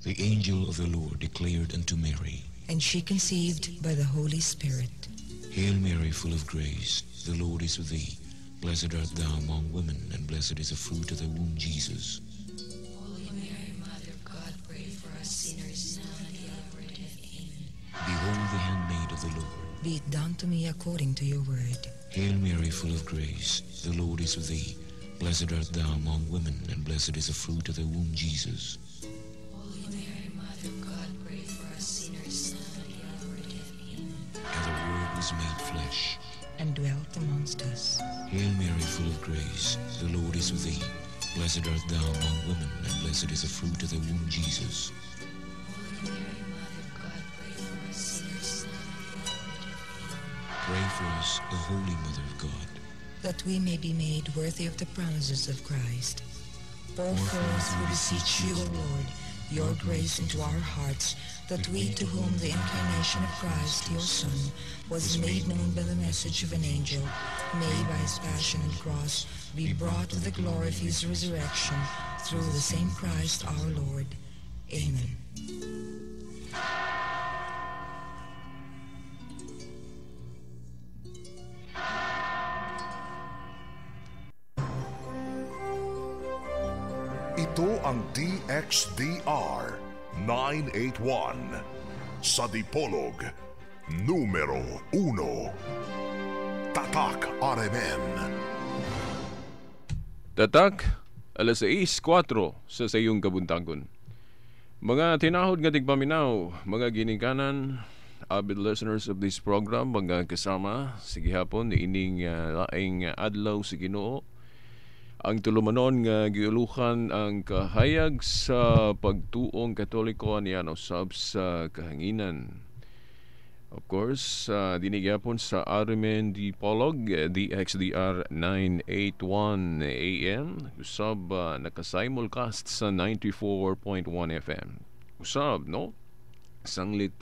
The angel of the Lord declared unto Mary, and she conceived by the Holy Spirit. Hail Mary, full of grace, the Lord is with thee. Blessed art thou among women, and blessed is the fruit of thy womb, Jesus. Holy Mary, Mother of God, pray for us sinners, now and at the hour of our death. Amen. Behold the handmaid of the Lord. Be it done to me according to your word. Hail Mary, full of grace, the Lord is with thee. Blessed art thou among women, and blessed is the fruit of thy womb, Jesus. Holy Mary, Mother of God, pray for us sinners, now and at the hour of our death. Amen. And the Word was made flesh and dwelt amongst us. Hail Mary, full of grace, the Lord is with thee. Blessed art thou among women, and blessed is the fruit of thy womb, Jesus. Holy Mary, Mother of God, pray for us sinners, now and at the hour of our death. Amen. Pray for us, O Holy Mother of God, that we may be made worthy of the promises of Christ. Pour forth, we beseech you, O Lord, your grace into our hearts, that we to whom the incarnation of Christ, your Son, was made known by the message of an angel, may by his passion and cross be brought to the glory of his resurrection, through the same Christ our Lord. Amen. Ito ang DXDR 981 sa Dipolog, numero 1. Tatak RMN. Tatak, alas 6:04 sa sayong kabuntagon. Mga tinahod nga tigpaminaw, mga ginikanan, avid listeners of this program, mga kasama, sige hapon, ining laing adlaw sa Ginoo. Ang tulumanon nga giuluhan ang kahayag sa pagtuong Katoliko niya usab sa kahanginan. Of course, dinigyapon sa RMN Dipolog, DXDR 981 AM, usab naka-simulcast sa 94.1 FM. Usab, no? Sanglit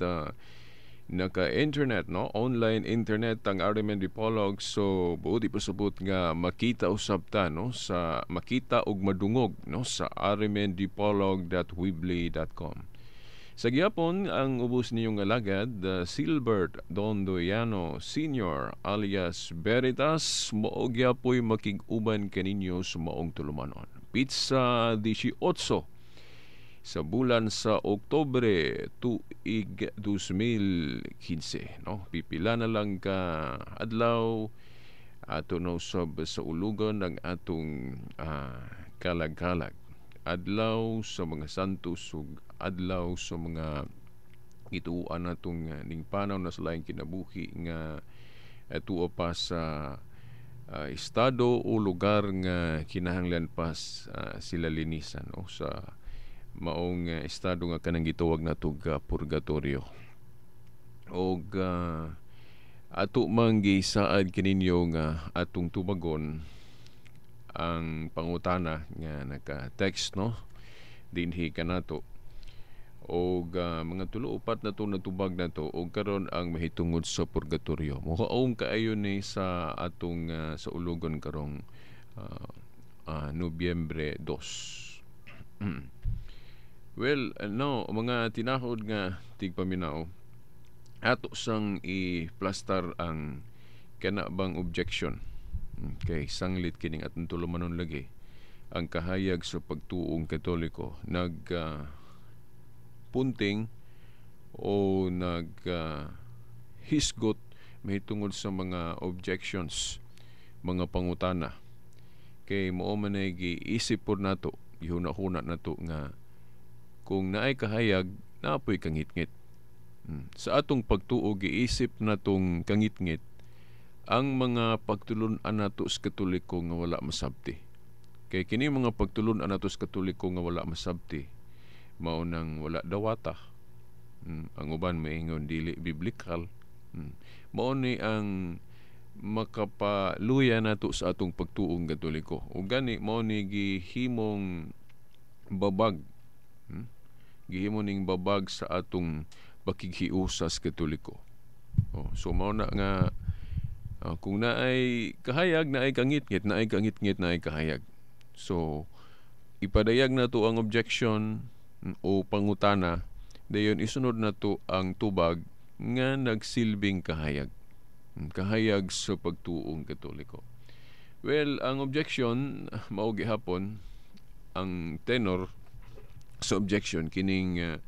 naka-internet, no? Online internet ang RMN Dipolog, so buot ipasabot nga makita usab ta, no? Sa makita og madungog, no? Sa rmndipolog.weebly.com. Sa gihapon, ang ubos ninyong alagad, Silbert Dondoyano Sr. alias Veritas, mao gyapoy makig-uban kaninyo sa maong tulumanon. Pizza 18 sa bulan sa Oktubre tuig 2015, no? Pipila na lang ka adlaw ato na usab sa ulugon ang atong kalag-kalag. Adlaw sa mga santos ug adlaw sa mga gituoan natong ningpanaw na sa laing kinabuhi nga tuo pa sa estado o lugar nga kinahanglan pa sila linisan, no? Sa maong estado nga kanang gitawag natog purgatorio. Og ato man gisaad kininyo nga atong tubagon ang pangutana nga naka-text, no, dinhi kanato. Og mga tulo upat na to natubag na to, og karon ang mahitungod sa purgatorio. Mukaong kaayo ni sa atong sa ulugon karong Nobyembre 2. Well, no, mga tinahod nga tigpaminaw, ato sang i-plastar ang kana bang objection. Okay, sanglit kining atong tulumanon lagi ang kahayag sa pagtuong Katoliko nag punting o nag hisgot mahitungod sa mga objections, mga pangutana. Kay mao man ay giisip pod nato, gihuna-huna nato nga kung naay kahayag, naapoy kangitngit. Sa atong pagtuo, giisip natong kangitngit ang mga pagtulun-an nato sa Katoliko nga wala masabti. Kay kini mga pagtulun-an nato sa Katoliko nga wala masabti, mao nang wala dawata. Ang uban maingon dili biblical. Mao ni ang makapaluya nato sa atong pagtuong Katoliko. Ug gani mao ni gihimong babag. Gihimo ning babag sa atong pakighiusa sa Katoliko. Oh, so mao na nga kung naay kahayag, naay kangitngit, naay kangitngit, naay kahayag. So ipadayag na to ang objection, o pangutana, dayon isunod nato ang tubag nga nagsilbing kahayag. Kahayag sa pagtuong Katoliko. Well, ang objection mao gihapon ang tenor sa objection kining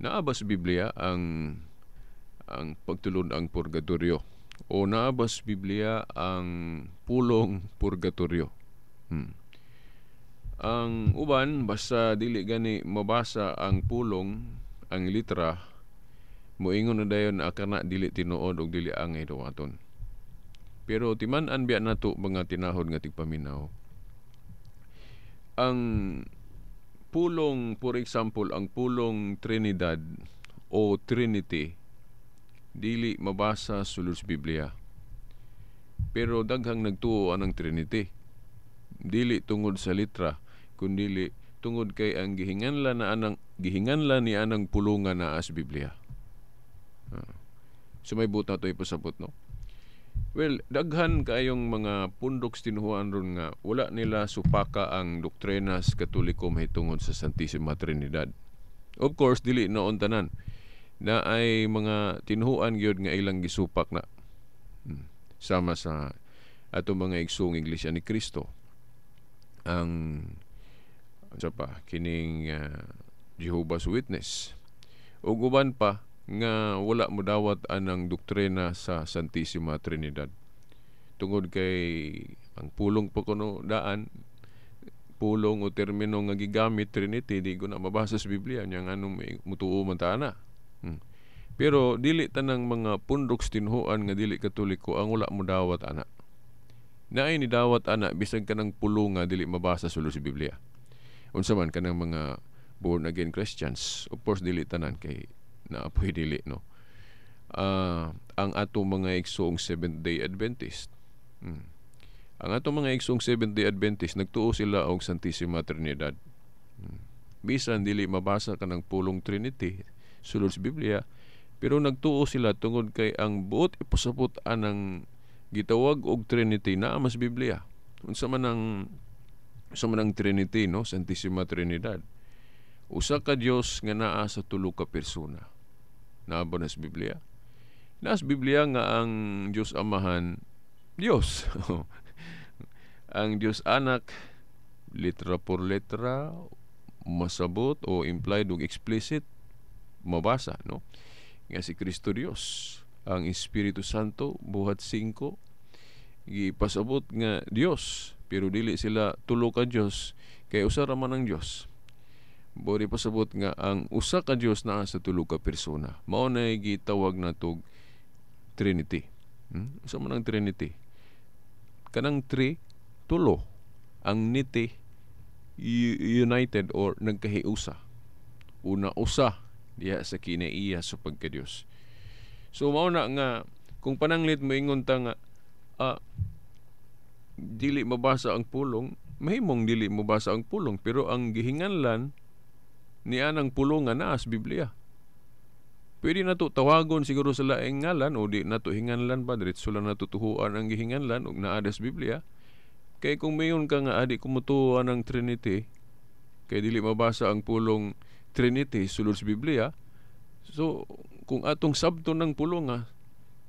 naa ba sa Biblia ang pagtulon ang purgatorio o naa ba sa Biblia ang pulong purgatorio. Ang uban basta dili gani mabasa ang pulong, ang litra, moingon na dayon akana dili tinuod og dili angay duwaton. Pero timan-an biya nato mga tinahod nga tigpaminaw. Ang pulong, for example, ang pulong Trinidad o Trinity dili mabasa sulod sa Biblia. Pero daghang nagtuo anang Trinity. Dili tungod sa litra, kundili tungod kay ang gihinganlan na anang gihinganlan ni anang pulungan naa sa Biblia. So may buta to ipasabot, no? Well, daghan kaayong mga pundok sa tinuhuan ron nga wala nila supaka ang doktrina sa Katoliko mahitungod sa Santissima Trinidad. Of course, dili noon tanan na ay mga tinuhuan gyud nga ilang gisupak na. Sama sa ato mga igsoong Iglesia ni Cristo. Ang sa pa kining Jehovah's Witness ug uban pa nga wala modawat anang doktrina sa Santissima Trinidad tungod kay ang pulong pa kuno daan, pulong o termino nga gigamit Trinity di ko na mabasa sa Biblia nya nganong mutuo man ta ana. Pero dili tanang mga pundok sa tinuohan nga dili Katoliko ang wala modawat ana. Naay ni dawat ana bisag kanang pulong nga dili mabasa sulod sa Biblia. Unsa man kanang mga born again Christians, of course dili tanan kay naapoy dili, no. Ang ato mga igsoong Seventh Day Adventist. Ang ato mga igsoong Seventh Day Adventist nagtuo sila og Santissima Trinidad. Bisan dili mabasa kanang pulong Trinity sulod sa Biblia, pero nagtuo sila tungod kay ang buot ipasabot anang gitawag og Trinity naa mas Biblia. Unsa man ang Trinity, no? Santissima Trinidad. Usa ka Dios nga naa sa tulo ka persona. Naa ba na sa Biblia? Naa sa Biblia nga ang Dios Amahan, Dios. Ang Dios Anak, letra por letra, masabot o implied o explicit, mabasa, no? Nga si Kristo Dios. Ang Espiritu Santo, buhat 5, gipasabot nga Dios, pero dili sila tulo ka Dios, kay usa ra man ang Dios. Bori pasabot nga ang usa ka Dios naa sa tulo ka persona. Mao na gitawag natog Trinity. Usa man ang Trinity. Kanang tri, tulo. Ang niti, united or nagkahiusa. Una usa diha sa kinaiya sa pagka-Dios. So mao na nga kung pananglit moingon ta nga dili mabasa ang pulong, mahimong dili mabasa ang pulong, pero ang gihinganlan ni anang pulong nga naa sa Biblia. Pwede nato tawagon siguro sa laing ngalan o di nato hinganlan ba, diretso lang nato tuhuan ang gihinganlan og naa sa Biblia. Kay kung mayon ka nga adi kumutuo ang Trinity, kay dili mabasa ang pulong Trinity sulod sa Biblia, so kung atong sabton ng pulong nga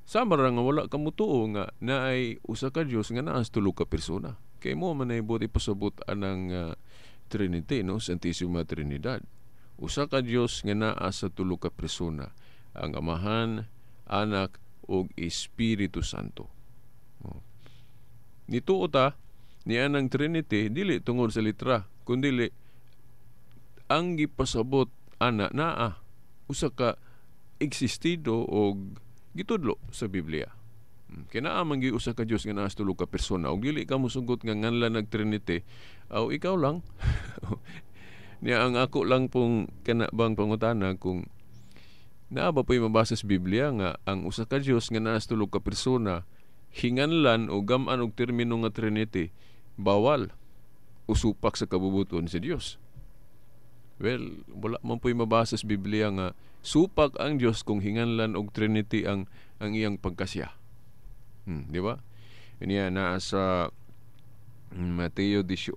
sama ra nga wala ka mutuo nga naay usa ka Dios nga naa sa tulo ka persona. Kay mo man ay buot ipasabot anang Trinity, no? Santissima Trinidad. Usa ka Dios nga naa sa tulo ka persona, ang Amahan, Anak ug Espiritu Santo. Oh. Nituo ta niya ang Trinity dili tungod sa litra, kundili ang gipasabot ana naa usa ka existido og gitudlo sa Biblia. Kinaa man gyud usa ka Dios nga naa sa tulo ka persona og dili ka mosugot nga nganlan nag Trinity, aw ikaw lang. Niya ang ako lang pong kana bang pangutana kung naa ba po'y mabasa sa Biblia nga ang usa ka Dios nga naa sa tulo ka persona hinganlan o gam-an og termino nga Trinity bawal usupak sa kabubuton si Dios. Well, wala man po'y mabasa sa Biblia nga supak ang Dios kung hinganlan og Trinity ang iyang pagkasya. Di ba? Niya naa sa Mateo 18:18,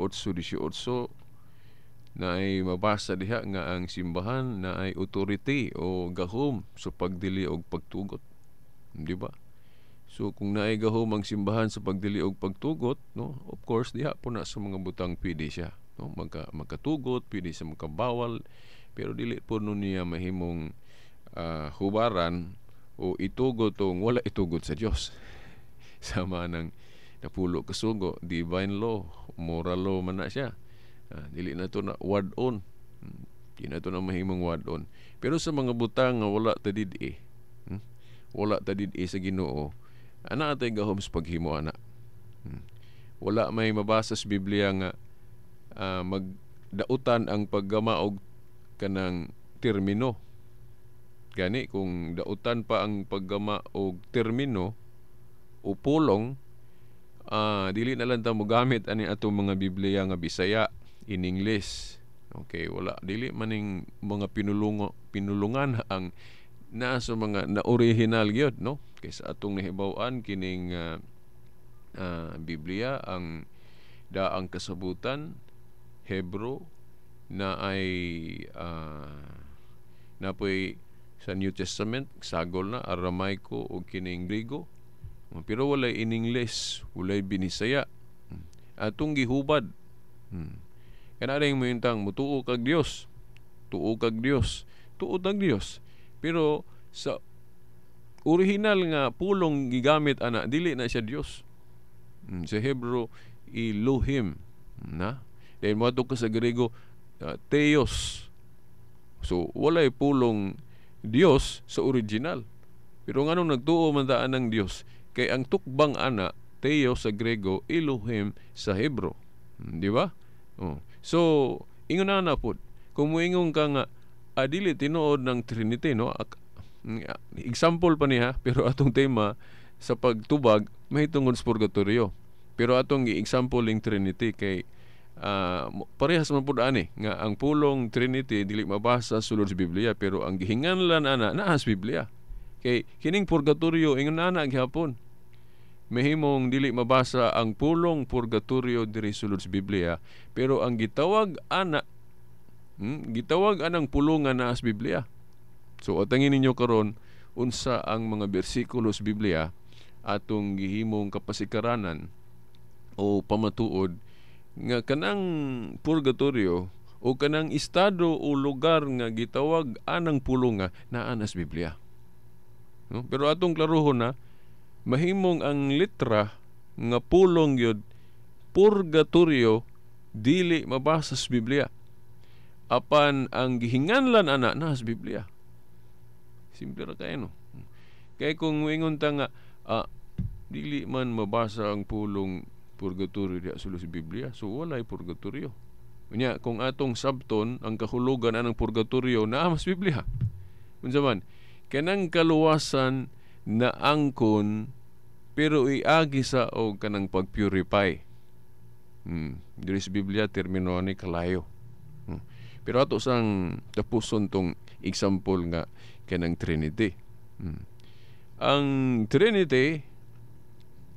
Na ay mabasa diha nga ang simbahan na ay authority o gahom sa pagdili og pagtugot. Di ba? So kung naay gahom ang simbahan sa pagdili og pagtugot, no, of course diha po na sa mga butang pwede siya, no, makatugot, pwede siya makabawal, pero dili po no niya mahimong hubaran o itugot o wala itugot sa Dios. Sama ng napulo kasugo, divine law, moral law man na siya. Dili na to na wad-on. Di na to na mahimong wad-on. Pero sa mga butang nga wala ta did-i, wala ta did-i sa Ginoo, ana atay gahom sa paghimo ana. Wala may mabasa sa Biblia nga magdautan ang paggama og kanang termino. Gani kung dautan pa ang paggama og termino o pulong, dili na lang ta mogamit ani atong mga Biblia nga Bisaya in English. Okay, wala dili maning mga pinulungan ang naa sa mga na original gyud, no? Kaysa atong nahibaw-an kining Biblia ang daang kasabutan Hebrew na ay napoy sa New Testament sagol na Aramaiko o kining Griego, pero walay in English, walay Binisaya. Atong gihubad. Kana ring moyuntang mutuo kag Dios, tuo kag Dios, tuo tag Dios. Pero sa original nga pulong gigamit ana, dili na siya Dios. Sa Hebrew Elohim, na. Dahil moadto ka sa Griego Theos. So walay pulong Dios sa original. Pero nganong nagtuo man daan ng Dios? Kay ang tukbang ana, Theos sa Griego, Elohim sa Hebrew. Di ba? Oh. So ingon na pud. Kung moingon ka nga dili tinuod ng Trinity, no? Example pa niya, pero atong tema sa pagtubag mahitungod sa purgatorio. Pero atong gi-example ing Trinity kay parehas man pud ani nga ang pulong Trinity dili mabasa sulod sa Biblia, pero ang gihinganlan ana naa sa Biblia. Kay kining purgatorio ingon ana gihapon. Mahimong dili mabasa ang pulong purgatorio diri sulod sa Biblia, pero ang gitawag ana, gitawag anang pulongan naa sa Biblia. So atangin ninyo karon unsa ang mga bersikulo sa Biblia atong gihimong kapasikaranan o pamatuod nga kanang purgatorio o kanang estado o lugar nga gitawag anang pulonga naa na sa Biblia. No? Pero atong klarohon na mahimong ang litra nga pulong gyud purgatorio dili mabasa sa Biblia. Apan ang gihinganlan ana na sa Biblia. Simple ra kayo, no? Kay kung moingon ta nga dili man mabasa ang pulong purgatorio diha sulod sa Biblia, so walay purgatorio. Unya kung atong sabton ang kahulugan anang purgatorio naa mas Biblia. Unsa man kanang kaluwasan na angkon pero iagi sa og kanang pagpurify. Diri sa Biblia termino ani kalayo. Pero ato sang tapuson tong example nga kanang Trinity. Ang Trinity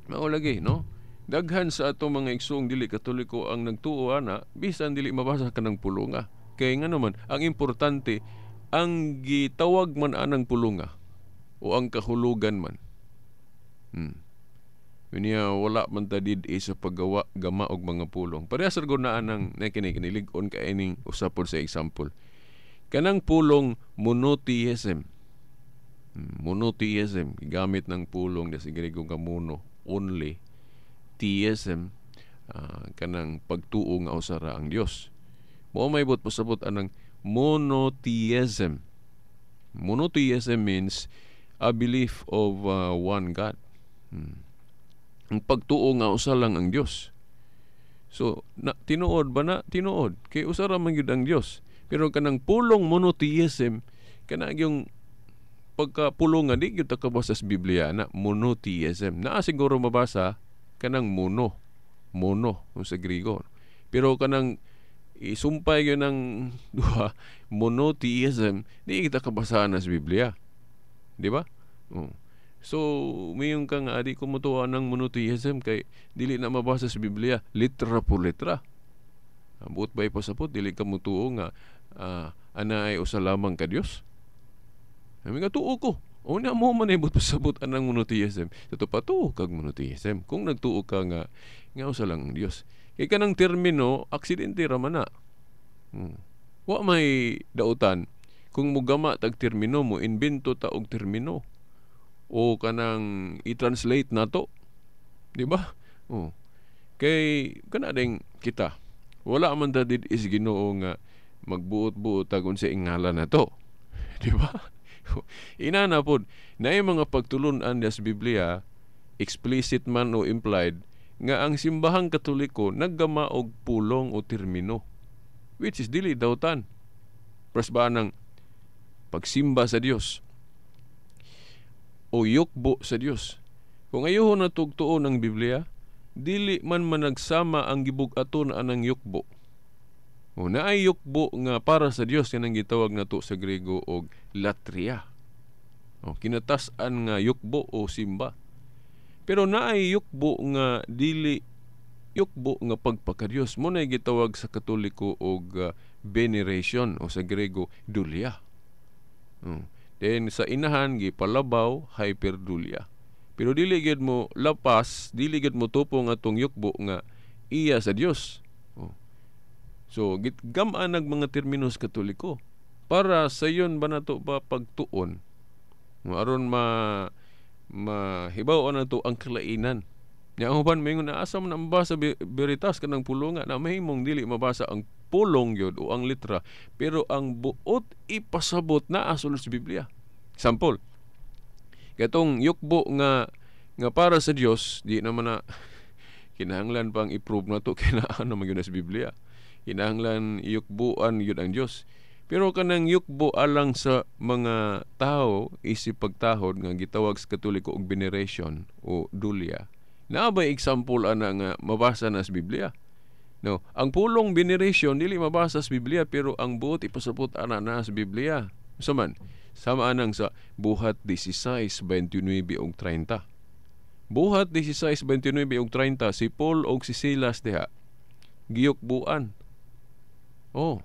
mao lagi, no? Daghan sa atong mga igsoong dili Katoliko ang nagtuo ana bisan dili mabasa kanang pulunga. Kay ngano man ang importante ang gitawag man anang pulunga o ang kahulugan man. Unya wala man ta did-i sa paggawa gama og mga pulong. Parehas ra gud na anang nakinikinig-on ka ining usapon sa example. Kanang pulong monotheism. Monotheism gigamit ng pulong sa Griego nga mono, only. Theism, kanang pagtuo nga usa ra ang Dios. Mao may buot pasabot anang monotheism. Monotheism means a belief of one God. Ang pagtuo nga usa lang ang Dios. So na, tinuod ba na? Tinuod kay usa ra man gyud ang Dios. Pero kanang pulong monotheism kana yung pagkapulong nga di gyud ta kabasa sa Biblia na monotheism. Naa siguro mabasa kanang mono, mono sa Griego. Pero kanang isumpay gyud ng duha monotheism di kita kabasa na sa Biblia. Di ba? Oh. So, mayon ka nga, di ko mutuwa ng monotheism kay dili na mabasa sa Biblia, litra po litra. Buot ba ipasabot dili ka motuo nga ana ay usa lamang ka Dios? Ami nga tuo ko. Una mo man ay buot pasabot anang monotheism. Sa pa tuo kag monotheism. Kung nagtuo ka nga nga usa lang ang Dios. Kay kanang termino aksidente ra man na. Wa may dautan kung mugama tag termino, mo invento ta og termino o kanang i-translate nato. Di ba? Oh. Kay kana ding kita. Wala man ta did is Ginoo nga magbuot-buot tag unsa ngalan nato. Di ba? Inana pod, naay mga pagtulun-an sa Biblia, explicit man o implied, nga ang simbahang Katoliko naggama og pulong o termino, which is dili dautan. Pres ba ng pagsimba sa Dios o yukbo sa Dios? Kung ayuho na tugtuon ang Biblia, dili man managsama ang gibug-aton anang yukbo. O naay yukbo nga para sa Dios, kanang gitawag nato sa Grego og latria. O kinatas-an nga yukbo o simba. Pero naay yukbo nga dili yukbo nga pagpakadiyos, mo na gitawag sa Katoliko og veneration o sa Grego dulia. Then sa inahan gipalabaw hyperdulia. Pero dili gyud mo lapas, dili gyud mo tupong atong yukbo nga iya sa Dios. Oh. So gitgam-an nag mga terminos Katoliko para sayon ba nato ba pagtuon aron ma mahibaw nato ang kalainan. Nya ang uban moingon na asa man ang mabasa Veritas kanang pulonga na mahimong dili mabasa ang pulong gyud o ang litra, pero ang buot ipasabot naa sulod sa Biblia. Sample, katong yukbo nga nga para sa Dios, di naman na kinahanglan pang i-prove na to kay naa naman gyud na sa Biblia. Kinahanglan yukbuan gyud ang Dios. Pero kanang yukbo alang sa mga tao isip pagtahod nga gitawag sa Katoliko og veneration o dulia. Naa ba example ana nga mabasa na sa Biblia? No, ang pulong veneration dili mabasa sa Biblia, pero ang buot ipasabot ana na sa Biblia. Unsa man? Sama anang sa Buhat 16:29 ug 30. Buhat 16:29 ug 30, si Paul og si Silas diha giyukbuan. Oh.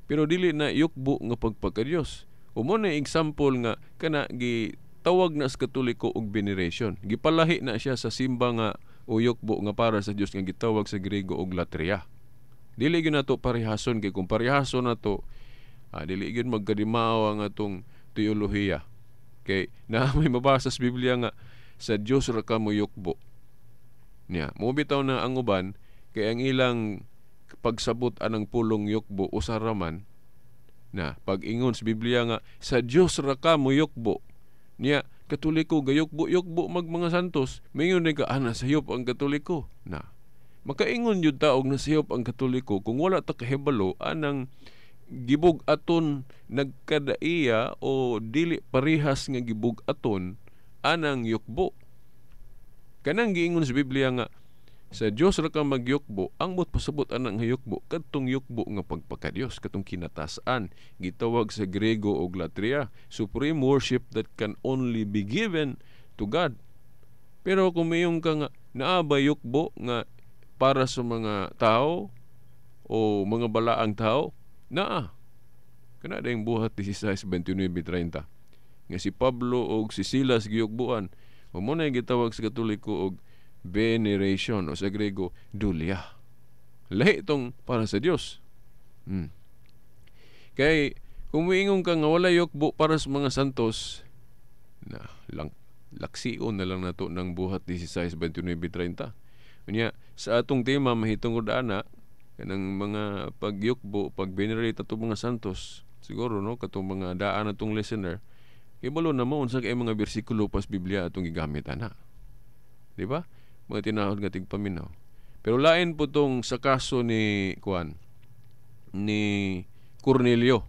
Pero dili na yukbo nga pagpakadiyos. O mo na example nga kana gitawag na sa Katoliko og veneration. Gipalahi na siya sa simba nga o yukbo nga para sa Dios nga gitawag sa Grego og latria. Dili gyud nato parehason, kay kung parehason nato, dili gyud magkadimao ang atong teolohiya. Kay na may mabasa sa Biblia nga sa Dios ra ka mo yukbo. Nya, mo bitaw na ang uban kay ang ilang pagsabot anang pulong yukbo usa ra man na pag-ingon sa Biblia nga sa Dios ra ka mo yukbo. Nya, Katoliko gayukbo-yukbo mag mga santos, mingon ni ka nasayop ang Katoliko. Na makaingon jud ta og nasayop ang Katoliko kung wala ta kahibalo anang gibug-aton nagkadaiya o dili parehas nga gibug-aton anang yukbo. Kanang giingon sa Biblia nga sa Dios ra ka magyukbo, ang mot pasabot anang yukbo kadtong yukbo nga pagpakadiyos, katong kinatasan gitawag sa Grego og latria, supreme worship that can only be given to God. Pero kung mayong ka nga naa ba yukbo nga para sa mga tao o mga balaang tao, naa. Kana dayong Buhat 16:29-30 nga si Pablo og si Silas giyukbuan. O mo na gitawag sa Katoliko og veneration o sa Grego dulia. Lahi itong para sa Dios. Kay kung muingon ka nga wala yukbo para sa mga santos, na lang laksion na lang nato ng Buhat 16:29-30. Unya sa atong tema mahitungod ana kanang mga pagyukbo, pag-venerate atong mga santos, siguro no katong mga daan atong listener, kibalo na mo unsa kay mga bersikulo pas Biblia atong gigamit ana. Di ba? Mga tinahod nga tigpaminaw. Pero lain po tong sa kaso ni kuan ni Cornelio.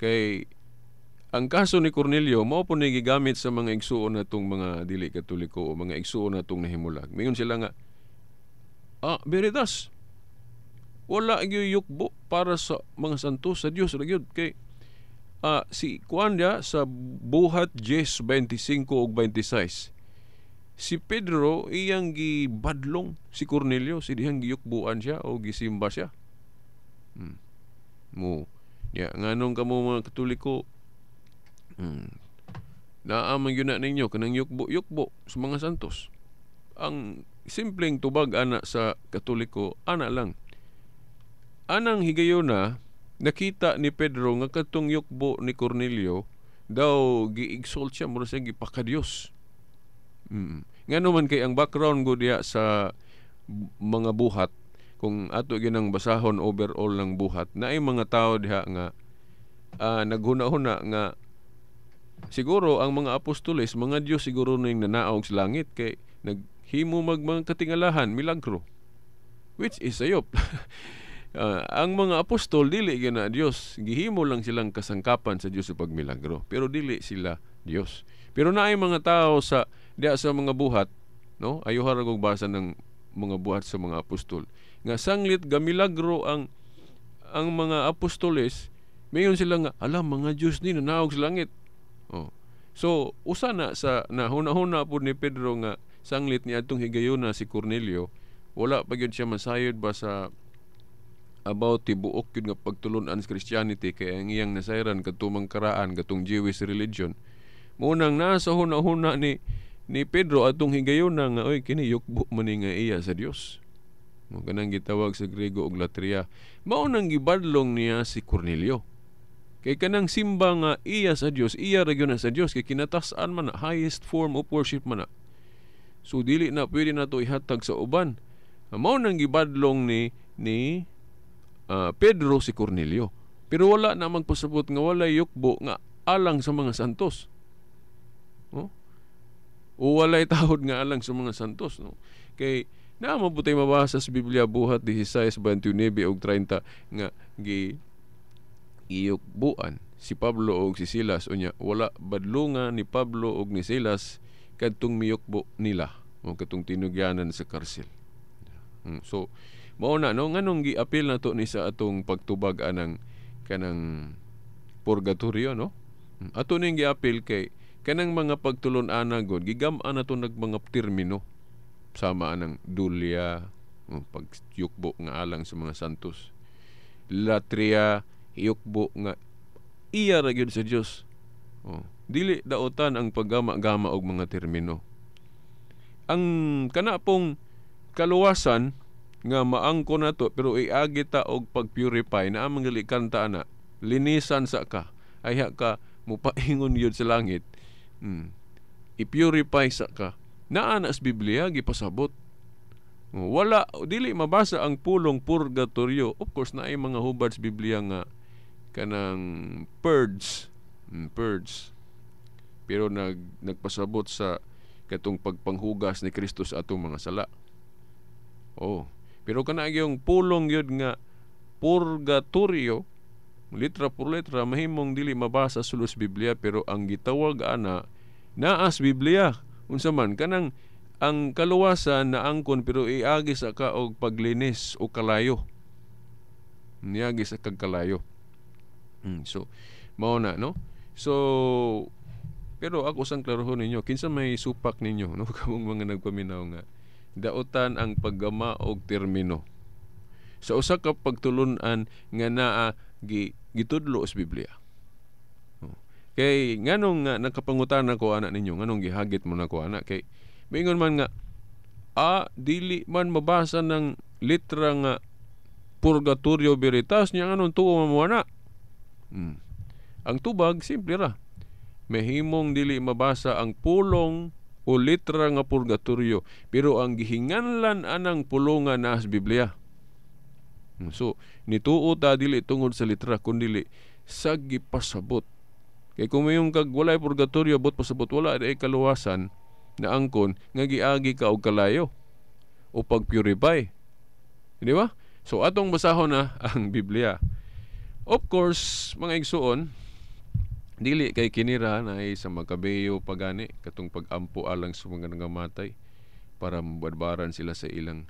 Kay ang kaso ni Cornelio mao po ni gigamit sa mga igsuon natong mga dili Katoliko o mga igsuon natong nahimulag. Mingon sila nga Veritas, wala gyud yukbo para sa mga santos sa Dios ra gyud kay si kuan dia sa Buhat 10:25 ug 26. Si Pedro iyang gibadlong si Cornelio, si dihang giyukbuan siya o gisimba siya. Mo. Ya, nganong kamo mga Katoliko, naa man gyud na ninyo kanang yukbo-yukbo sa mga santos. Ang simpleng tubag ana sa Katoliko, ana lang. Anang higayuna, nakita ni Pedro nga katong yukbo ni Cornelio daw gi-exalt siya, mura siya gipakadiyos. Ngano man kay ang background go diha sa mga buhat, kung ato ginang basahon overall ng buhat, naay mga tao diha nga naghuna-huna nga siguro ang mga apostoles, mga Diyos siguro ning nanaog sa langit kay naghimo mag mga katingalahan, milagro. Which is sayop. Ang mga apostol dili gyud na Dios, gihimo lang silang kasangkapan sa Dios sa pagmilagro, pero dili sila Dios. Pero naay mga tao sa diha sa mga buhat, no? Ayuha ra kog basa ng mga buhat sa mga apostol nga sanglit gamilagro ang mga apostoles, mayon sila nga alam mga Dios ni nanaog sa langit. Oh. So usa na sa nahuna-huna pud ni Pedro nga sanglit ni adtong higayuna si Cornelio, wala pa gyud siya masayod ba sa about tibuok gyud nga pagtulun-an sa Christianity kay ang iyang nasayran kadtong karaan katong Jewish religion. Munang nasa huna-huna ni Pedro atong higayuna nga oy kini yukbo man ni nga iya sa Dios. Mo kanang gitawag sa Grego og latria. Mao nang gibadlong niya si Cornelio. Kay kanang simba nga iya sa Dios, iya ra gyud na sa Dios kay kinatas-an man na, highest form of worship man na. So dili na pwede nato ihatag sa uban. Mao nang gibadlong ni Pedro si Cornelio. Pero wala na magpasabot nga walay yukbo nga alang sa mga santos. No? O walay tahod nga alang sa mga santos, no? Kay naa mabutay mabasa sa Biblia buhat 16, 29 og 30 nga gi iyukbuan si Pablo og si Silas, unya wala badlunga ni Pablo og ni Silas kadtong miyukbo nila o kadtong tinugyanan sa karsel. So mao na, no, nganong giapil na to ni sa atong pagtubag anang kanang purgatorio, no? Ato ning giapil kay kanang mga pagtulon-ana god gigam-an nato nag mga termino sama anang dulya, pagyukbo nga alang sa mga santos, latria, yukbo nga iya ra gyud sa Dios. Oh, dili daotan ang paggama-gama og mga termino. Ang kana pong kaluwasan nga maangko nato pero iagi ta og pag-purify na amang gali kanta ana, linisan sa ka, ayha ka mupaingon gyud sa langit. I-purify sa ka. Naa na sa Biblia gipasabot. Wala dili mabasa ang pulong purgatorio. Of course naay mga hubad sa Biblia nga kanang purge, purge. Pero nagpasabot sa katong pagpanghugas ni Kristo sa atong mga sala. Oh, pero kana yung pulong gyud nga purgatorio, litra por letra mahimong dili mabasa sulos Biblia, pero ang gitawag ana naa sa Biblia. Unsa man kanang ang kaluwasan na angkon pero iagi sa ka og paglinis o kalayo. Niagi sa kag kalayo. So mao na, no? So pero ako sang klarohon ninyo, kinsa may supak ninyo, no? Kamong mga nagpaminaw nga daotan ang paggama og termino sa usa ka pagtulun-an nga naa gitudlo sa Biblia. Oh. Kay nganong nga nakapangutana ko ana ninyo, nganong gihagit mo nako ana, kay mingon man nga dili man mabasa ng litra nga purgatorio veritas niya, nganong tuo mo ana. Ang tubag simple ra. Mahimong dili mabasa ang pulong o litra nga purgatorio, pero ang gihinganlan anang pulongan na sa Biblia. So nituo ta dili tungod sa litra kundi sa gipasabot. Kay kung mayong kag walay purgatorio bot pasabot wala ay kaluwasan na angkon nga giagi ka og kalayo o pag-purify. Di ba? So atong basahon na ang Biblia. Of course, mga igsuon, dili kay kinira na ay sa Makabeyo pagani katong pag-ampo alang sa mga nangamatay para mabadbaran sila sa ilang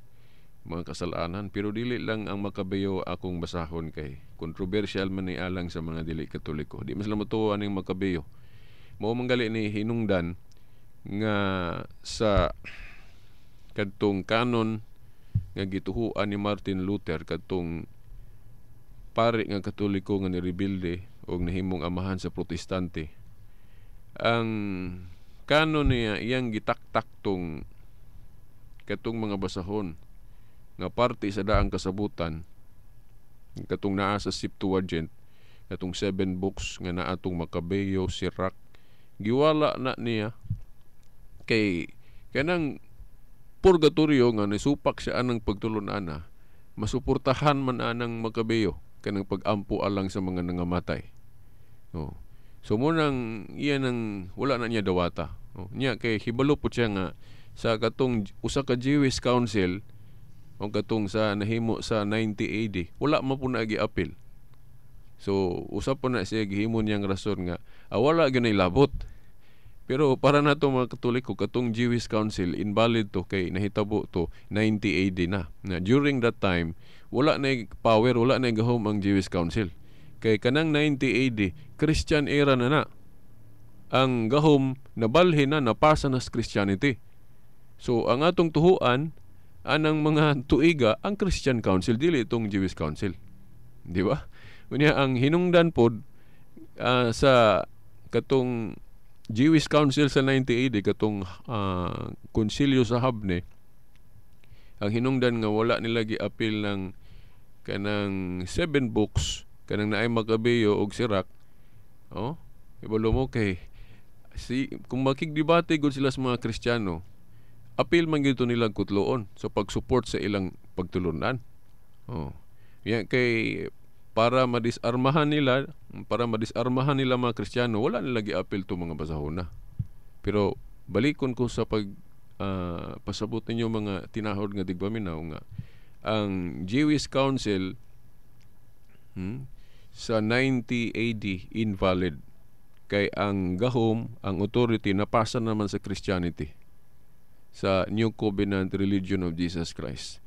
mga kasalanan, pero dili lang ang Makabeyo akong basahon kay controversial man ni alang sa mga dili Katoliko. Di man sila motuo aning Makabeyo. Mao man gali ni hinungdan nga sa kadtong kanon nga gituhuan ni Martin Luther kadtong pari nga Katoliko nga nirebilde og nahimong amahan sa Protestante. Ang kanon niya, iyang gitaktak tong katong mga basahon nga parte sa daang kasabutan, katong naa sa Septuagint, katong 7 books nga naa tong Macabeo, Sirach, giwala na niya kay kanang purgatorio nga nisupak siya anang pagtulon-ana, masuportahan man anang Macabeo kanang pag-ampo alang sa mga nangamatay. Oh. So mo nang iyan ang wala na niya dawata. Oh, niya kay hibalo po siya nga sa katong usa ka Jewish Council o katong sa nahimo sa 90 AD, wala man po na gi-appeal. So usa po na siya gihimo niyang rason nga wala gyud labot. Pero para nato mga Katoliko, katong Jewish Council invalid to kay nahitabo to 90 AD na. Na during that time wala na power, wala na gahom ang Jewish Council. Kay kanang 90 AD, Christian era na na. Ang gahom nabalhin na, napasa na sa Christianity. So ang atong tuhuan anang mga tuiga ang Christian Council, dili itong Jewish Council. Di ba? Unya ang hinungdan pod sa katong Jewish Council sa 90 AD, katong konsilyo sa Habne, ang hinungdan nga wala nila gi-appeal ng kanang 7 books, kanang naay Macabeo og Sirach. Oh, ibalo mo kay si kung makigdebate gud sila sa mga Kristiyano, appeal man gyud to nilang kutloon sa pag-support sa ilang pagtulunan. Oh. Yan kay para madisarmahan nila, mga Kristiyano, wala nila gi-appeal to mga basahona. Pero balikon ko sa pag pasabot ninyo mga tinahod nga tigpaminaw nga ang Jewish Council sa 90 AD invalid kay ang gahom, ang authority napasa naman sa Christianity, sa New Covenant Religion of Jesus Christ.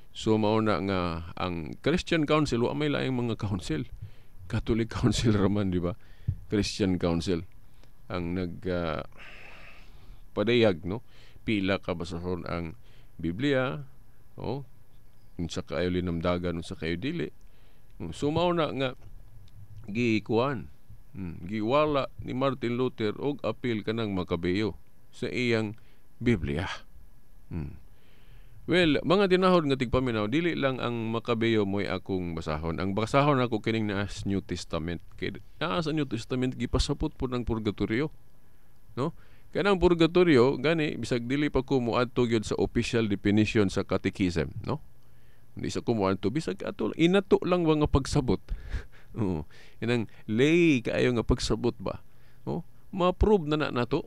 So mauna nga ang Christian Council wa may laing mga council. Catholic Council raman, di ba? Christian Council ang nag padayag, no? Pila ka basahon ang Biblia, oh, unsa kaayo linamdagan, unsa kayo dili. So mauna nga gikuan, giwala ni Martin Luther og apil kanang Macabeo sa iyang Biblia. Well, mga tinahod nga tigpaminaw, dili lang ang Macabeo mo'y akong basahon. Ang basahon ako kining naa sa New Testament. Kay naa sa New Testament gipasapot po ng purgatorio. No? Kanang purgatorio gani bisag dili pa ko moadto gyud sa official definition sa catechism, no? Hindi sa ko moadto bisag ato inato lang ba nga pagsabot. Oo. Inang lay kaayo nga pagsabot ba? No? Ma-prove na na nato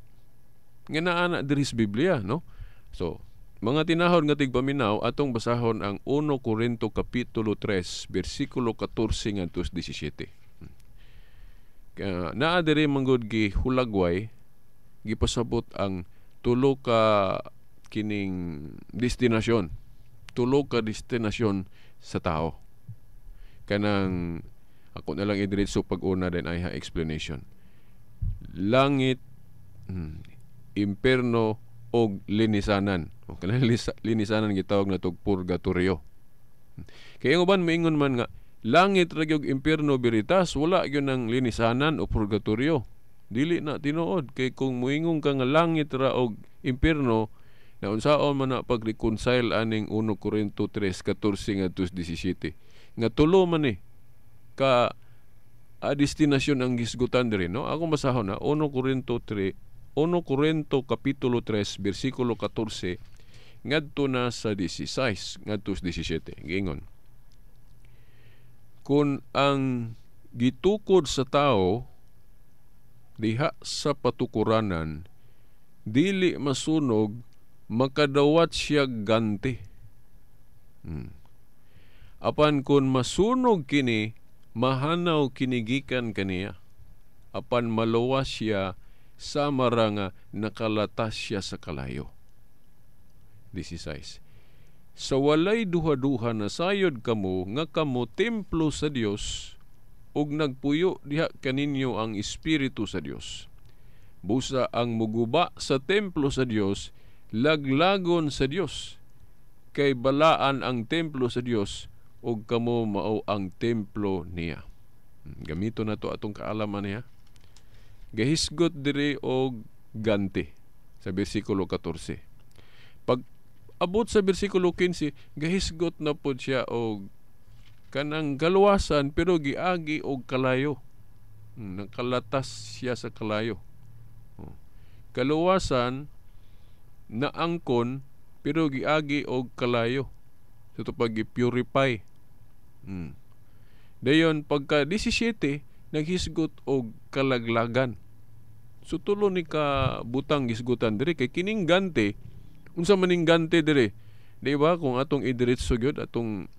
nga naa na diri sa Biblia, no? So, mga tinahod nga tigpaminaw, atong basahon ang 1 Corinto kapitulo 3 bersikulo 14 ngadto 17. Kaya naa diri manggod gi hulagway gipasabot ang tulo ka kining destinasyon. Tulo ka destinasyon sa tao. Kanang ako na lang idiretso pag-una din ay ha explanation. Langit, imperno og linisanan. O kanang linisanan gitawag na tog purgatorio. Kaya ang uban moingon man nga langit ra gyud impierno Veritas, wala gyud ang linisanan o purgatorio. Dili na tinuod kay kung moingon ka nga langit ra og impierno, na unsaon man na pag-reconcile aning 1 Corinto 3:14 ngadto 17. Nga tulo man ni ka destinasyon ang gisgutan diri, no? Ako masahon na 1 Corinto 3, 1 Corinto kapitulo 3 bersikulo 14 ngadto na sa 16 ngadto sa 17. Giingon, kun ang gitukod sa tao diha sa patukuranan dili masunog, makadawat siya ganti. Apan kun masunog kini, mahanaw kinigikan kaniya. Apan maluwas siya sa maranga nakalatas siya sa kalayo. 16. Sa walay duha-duha na sayod kamo nga kamo templo sa Dios ug nagpuyo diha kaninyo ang espiritu sa Dios. Busa ang muguba sa templo sa Dios laglagon sa Dios, kay balaan ang templo sa Dios ug kamo mao ang templo niya. Gamito na to atong kaalaman niya. Gahisgot diri og ganti sa bersikulo 14. Pag abot sa bersikulo 15, gahisgot na pod siya og kanang galuwasan pero giagi og kalayo. Nakalatas siya sa kalayo. Oh. Kaluwasan naangkon pero giagi og kalayo. So ito pag purify. Dayon pagka 17 naghisgot og kalaglagan. So tulo ni ka butang gisgutan diri kay kining ganti, unsa man ning ganti diri? Di ba kung atong idiretso gyud atong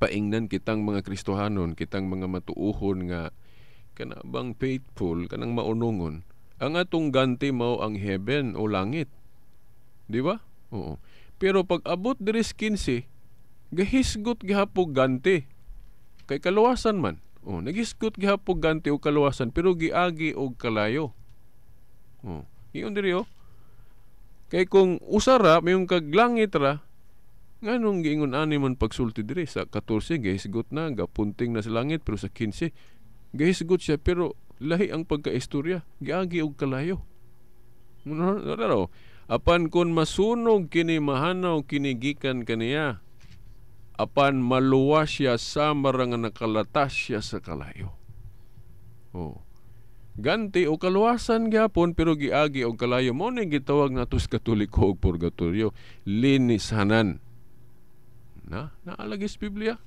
paingnan kitang mga Kristohanon, kitang mga matuohon nga kana bang faithful, kanang maunongon, ang atong ganti mao ang heaven o langit. Di ba? Oo. Pero pag abot diri sa 15, gahisgot gihapon ganti. Kay kaluwasan man. Oh, nagisgot gihapon ganti og kaluwasan pero giagi og kalayo. Oh, ingon diri oh. Kay kung usara mayong kag langit ra, nganong giingon ani man pagsulti diri sa 14 gahisgot na, gapunting na sa langit, pero sa 15 gahisgot siya pero lahi ang pagkaistorya, giagi og kalayo. Ano, apan kun masunog kini mahanaw kini gikan kaniya, apan maluwas siya samar nga nakalatas siya sa kalayo. Oh. Ganti o kaluwasan gyapon pero giagi og kalayo, mo ni gitawag nato sa Katoliko og purgatorio, linisanan. Na naalagis Biblia.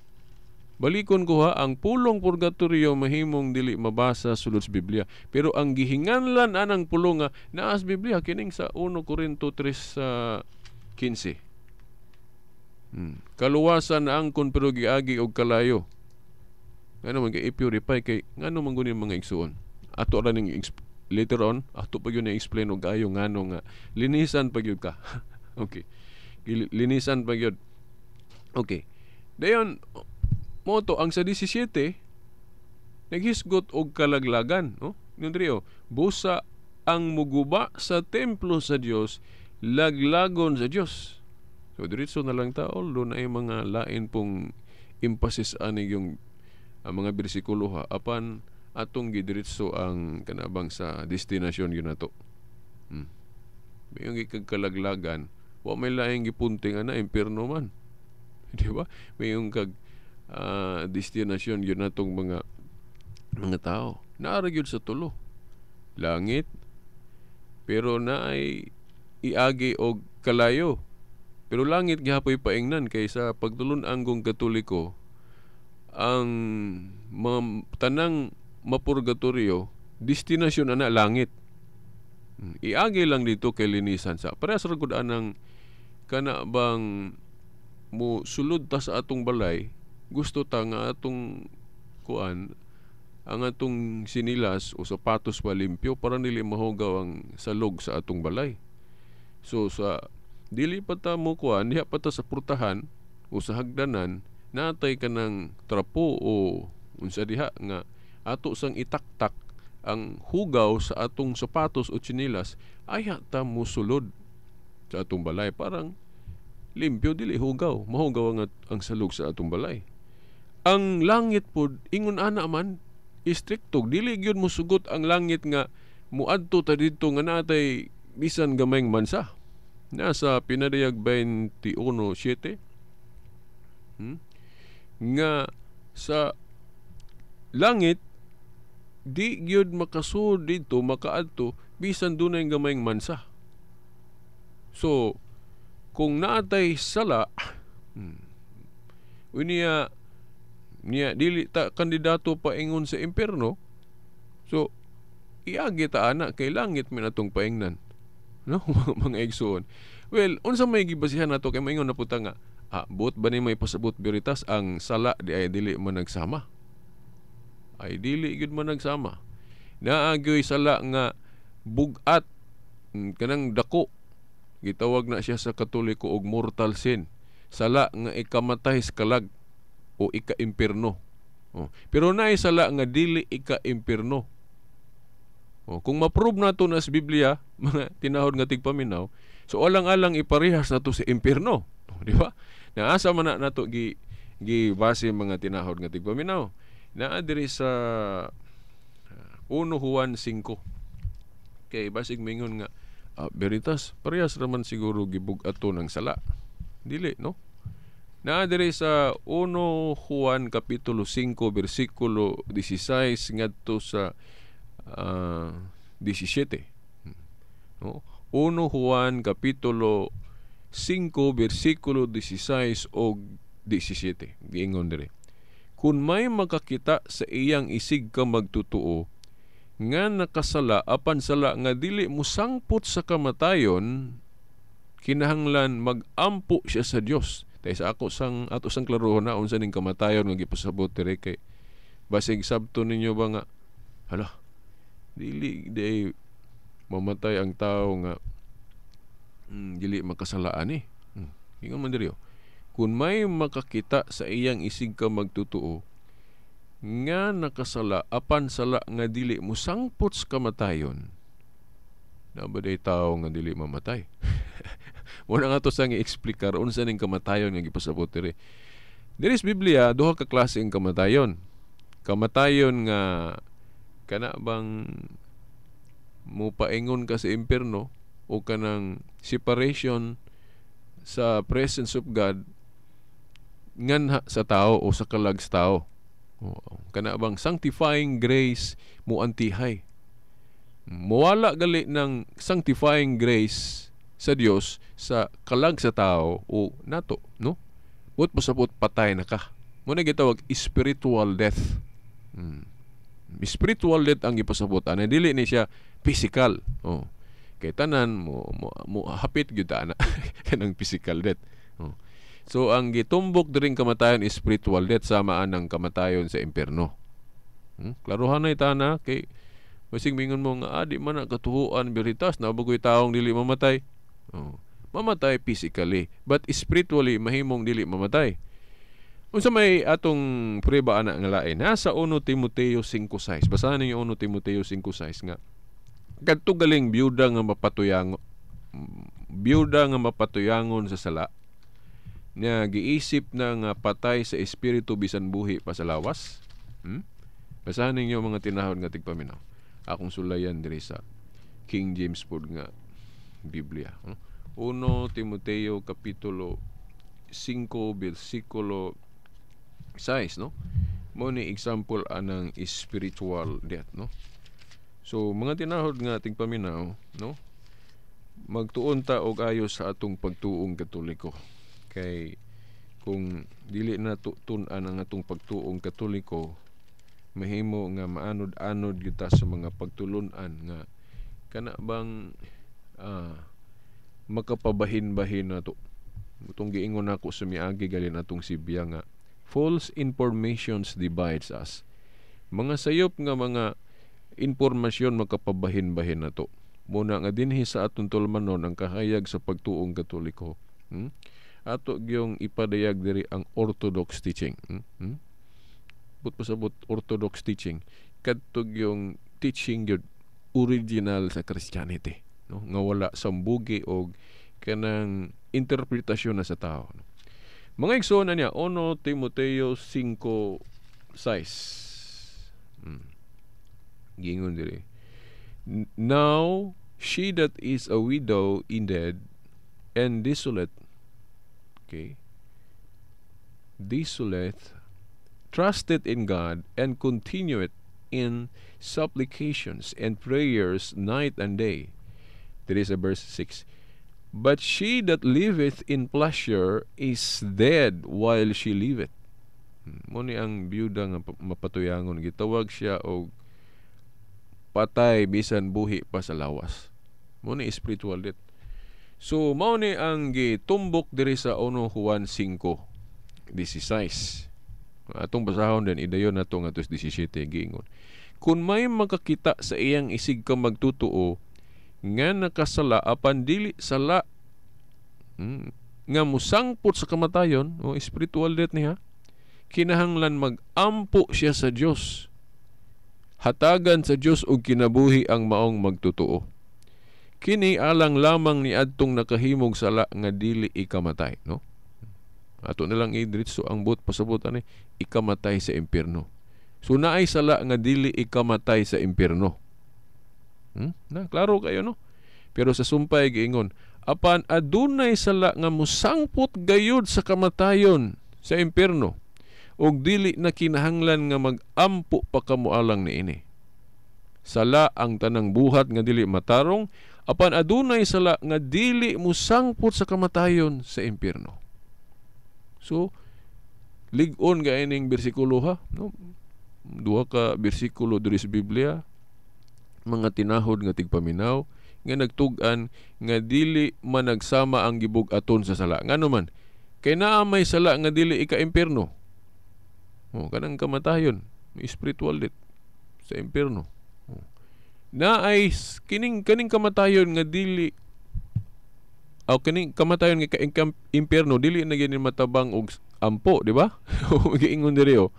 Balikon ko ha, ang pulong purgatorio mahimong dili mabasa sulod sa Biblia, pero ang gihinganlan anang pulong nga naa sa Biblia kining sa 1 Corinto 3:15. Kaluwasan na angkon pero giagi og kalayo. Ngano man kay i-purify kay ngano man guni mga igsuon. Ato ra ning later on ato pa gyud ni-explain og ayo ngano nga linisan pa gyud ka. Okay. Linisan pa gyud. Okay. Dayon mo to ang sa 17 naghisgot og kalaglagan, no? Ingon diri oh, busa ang muguba sa templo sa Dios laglagon sa Dios. So diretso na lang ta, although na ay mga lain pong emphasis ani yung ang mga bersikulo ha, apan atong gidiretso ang kanabang sa destinasyon yun nato. May yung gikagkalaglagan, wa may laing gipunting ana impierno man. Di ba? May yung kag destinasyon yun natong mga tao. Naara gyud sa tulo. Langit, pero naay iagi og kalayo. Pero langit gihapoy paingnan kay sa pagtulun-anggong Katoliko, ang mga tanang mapurgatorio, destinasyon ana langit. Iagi lang dito kay linisan sa. Parehas ra gud anang kana bang mo sulod ta sa atong balay, gusto ta nga atong kuan ang atong sinilas o sapatos pa limpyo para dili mahugaw ang salog sa atong balay. So sa dili pa ta mo kuan, diha pa ta sa purtahan o sa hagdanan, natay kanang trapo o unsa diha nga ato sang itaktak ang hugaw sa atong sapatos o tsinilas, ayha ta mosulod sa atong balay. Parang limpyo, dili hugaw. Mahugaw ang salog sa atong balay. Ang langit pod, ingon ana man, istrikto. Dili gyud mosugot ang langit nga muadto ta didto nga natay bisan gamayng mansa. Nasa Pinadayag 21:7, nga sa langit di gyud makasud didto, makaadto bisan dunay gamayng mansa. So kung naatay sala, unya niya dili ta kandidato paingon sa impierno, so iagi ta ana kay langit man atong paingnan, no? Mga igsoon. Well, unsa may gibasihan nato kay maingon na puta nga, buot ba ni may pasabot Veritas ang sala di ay dili man nagsama? Ay dili gyud man nagsama. Naagyoy sala nga bug-at, kanang dako, gitawag na siya sa Katoliko og mortal sin, sala nga ikamatay sa kalag o ika-impierno. Oh. Pero naay sala nga dili ika-impierno. Oh, kung ma-prove nato na sa Biblia, mga tinahod nga tigpaminaw, so alang-alang iparehas nato sa impierno. Oh, di ba? Naasa man na nato Gibase, mga tinahod nga tigpaminaw. Naa diri sa 1 Juan 5. Kay basig mingon nga Veritas, parehas raman siguro gibug-ato ng sala. Dili, no? Naa diri sa 1 Juan kapitulo 5 bersikulo 16 ngadto sa 17. No? 1 Juan kapitulo 5 bersikulo 16 og 17. Giingon diri. Kung may makakita sa iyang isig ka magtutuo nga nakasala apan sala nga dili musangpot sa kamatayon, kinahanglan magampo siya sa Dios. Tay sa ako sang ato sang klarohon na unsa ning kamatayon nga gipasabot diri, kay basig sabto ninyo ba nga hala, dili di mamatay ang tao nga dili makasalaan eh. Ingon man diri, oh. Kung may makakita sa iyang isig ka magtutuo nga nakasala apan sala nga dili musangpot sa kamatayon, na ba day tao nga dili mamatay? Muna nga to sang i-explikar unsa ning kamatayon nga gipasabot diri. Diri sa Biblia, duha ka klase ang kamatayon. Kamatayon nga kana bang mupaingon ka sa impierno o kanang separation sa presence of God nganha sa tao o sa kalag sa tao. Oo. Kana bang sanctifying grace mo antihay. Muwala gali ng sanctifying grace sa Dios sa kalag sa tao o nato, no? But pasabot patay na ka. Mo na gitawag spiritual death. Spiritual death ang gipasabot ana, dili ni siya physical. Oh. Kay tanan mo hapit gyud ana kanang physical death. Oh. So ang gitumbok diring kamatayon is spiritual death, sama anang kamatayon sa impierno. Klarohan na itana kay basig mingon mo nga di man na katuhuan, Veritas, na bagoy taong dili mamatay. Oh. Mamatay physically, but spiritually mahimong dili mamatay. Unsa may atong prueba ana nga lain? Nasa 1 Timoteo 5:6. Basahan ninyo 1 Timoteo 5:6 nga kadto galing biyuda nga mapatuyangon sa sala niya, giisip na nga patay sa espiritu bisan buhi pa sa lawas. Basahan ninyo, mga tinahod nga tigpaminaw. Akong sulayan diri sa King James pod nga Biblia. 1 Timoteo kapitulo 5 bersikulo 6, no? Mo ni example anang spiritual death, no? So mga tinahod nga tigpaminaw, no? Magtuon ta og ayos sa atong pagtuong Katoliko. Kay kung dili na tun-an ang atong pagtuong Katoliko, mahimo nga maanod-anod kita sa mga pagtulun-an nga kana bang makapabahin-bahin na to. Itong giingon nako sa miagi galin atong Sibya nga false informations divides us. Mga sayop nga mga impormasyon makapabahin-bahin na to. Muna nga dinhi sa atong tulumanon ang kahayag sa pagtuong Katoliko. Ato gyung ipadayag diri ang orthodox teaching. But pasabot orthodox teaching, kadto gyung teaching gyud original sa Christianity, no? Nga wala sambugi og kanang interpretasyon na sa tao, no? Mga igsoon na niya, 1 Timoteo 5:6. Giingon diri. Now she that is a widow indeed and desolate, okay, desolate, trusted in God and continueth in supplications and prayers night and day. There is a verse 6. But she that liveth in pleasure is dead while she liveth. Mo ni ang biyuda nga mapatuyangon, gitawag siya og patay bisan buhi pa sa lawas. Mo ni spiritual death. So mao ni ang gitumbok diri sa 1 Juan 5:16. Atong basahon din idayon nato nga 17, giingon. Kung may makakita sa iyang isig ka magtutuo nga nakasala apan dili sala nga musangpot sa kamatayon o spiritual death niya, kinahanglan magampo siya sa Dios. Hatagan sa Dios og kinabuhi ang maong magtutuo. Kini alang lamang ni adtong nakahimog sala nga dili ikamatay, no? Ato na lang idiretso ang buot pasabot ani, ikamatay sa impierno. So naay sala nga dili ikamatay sa impierno. Na klaro kayo, no? Pero sa sumpay giingon, apan adunay sala nga mosangpot gayud sa kamatayon sa impierno ug dili na kinahanglan nga mag-ampo pa kamo alang niini. Sala ang tanang buhat nga dili matarong, apan adunay sala nga dili mosangpot sa kamatayon sa impierno. So lig-on ga ining bersikulo ha, no? Duha ka bersikulo diri sa Biblia, mga tinahod nga tigpaminaw nga nagtug-an nga dili managsama ang gibug-aton sa sala. Ngano man? Kay naa may sala nga dili ika-impierno. Oh, kanang kamatayon, spiritual death sa impierno. Oh. Naay kining kaning kamatayon nga dili o kining kamatayon nga ka-impierno dili na gyud matabang og ampo, di ba? Giingon diri oh.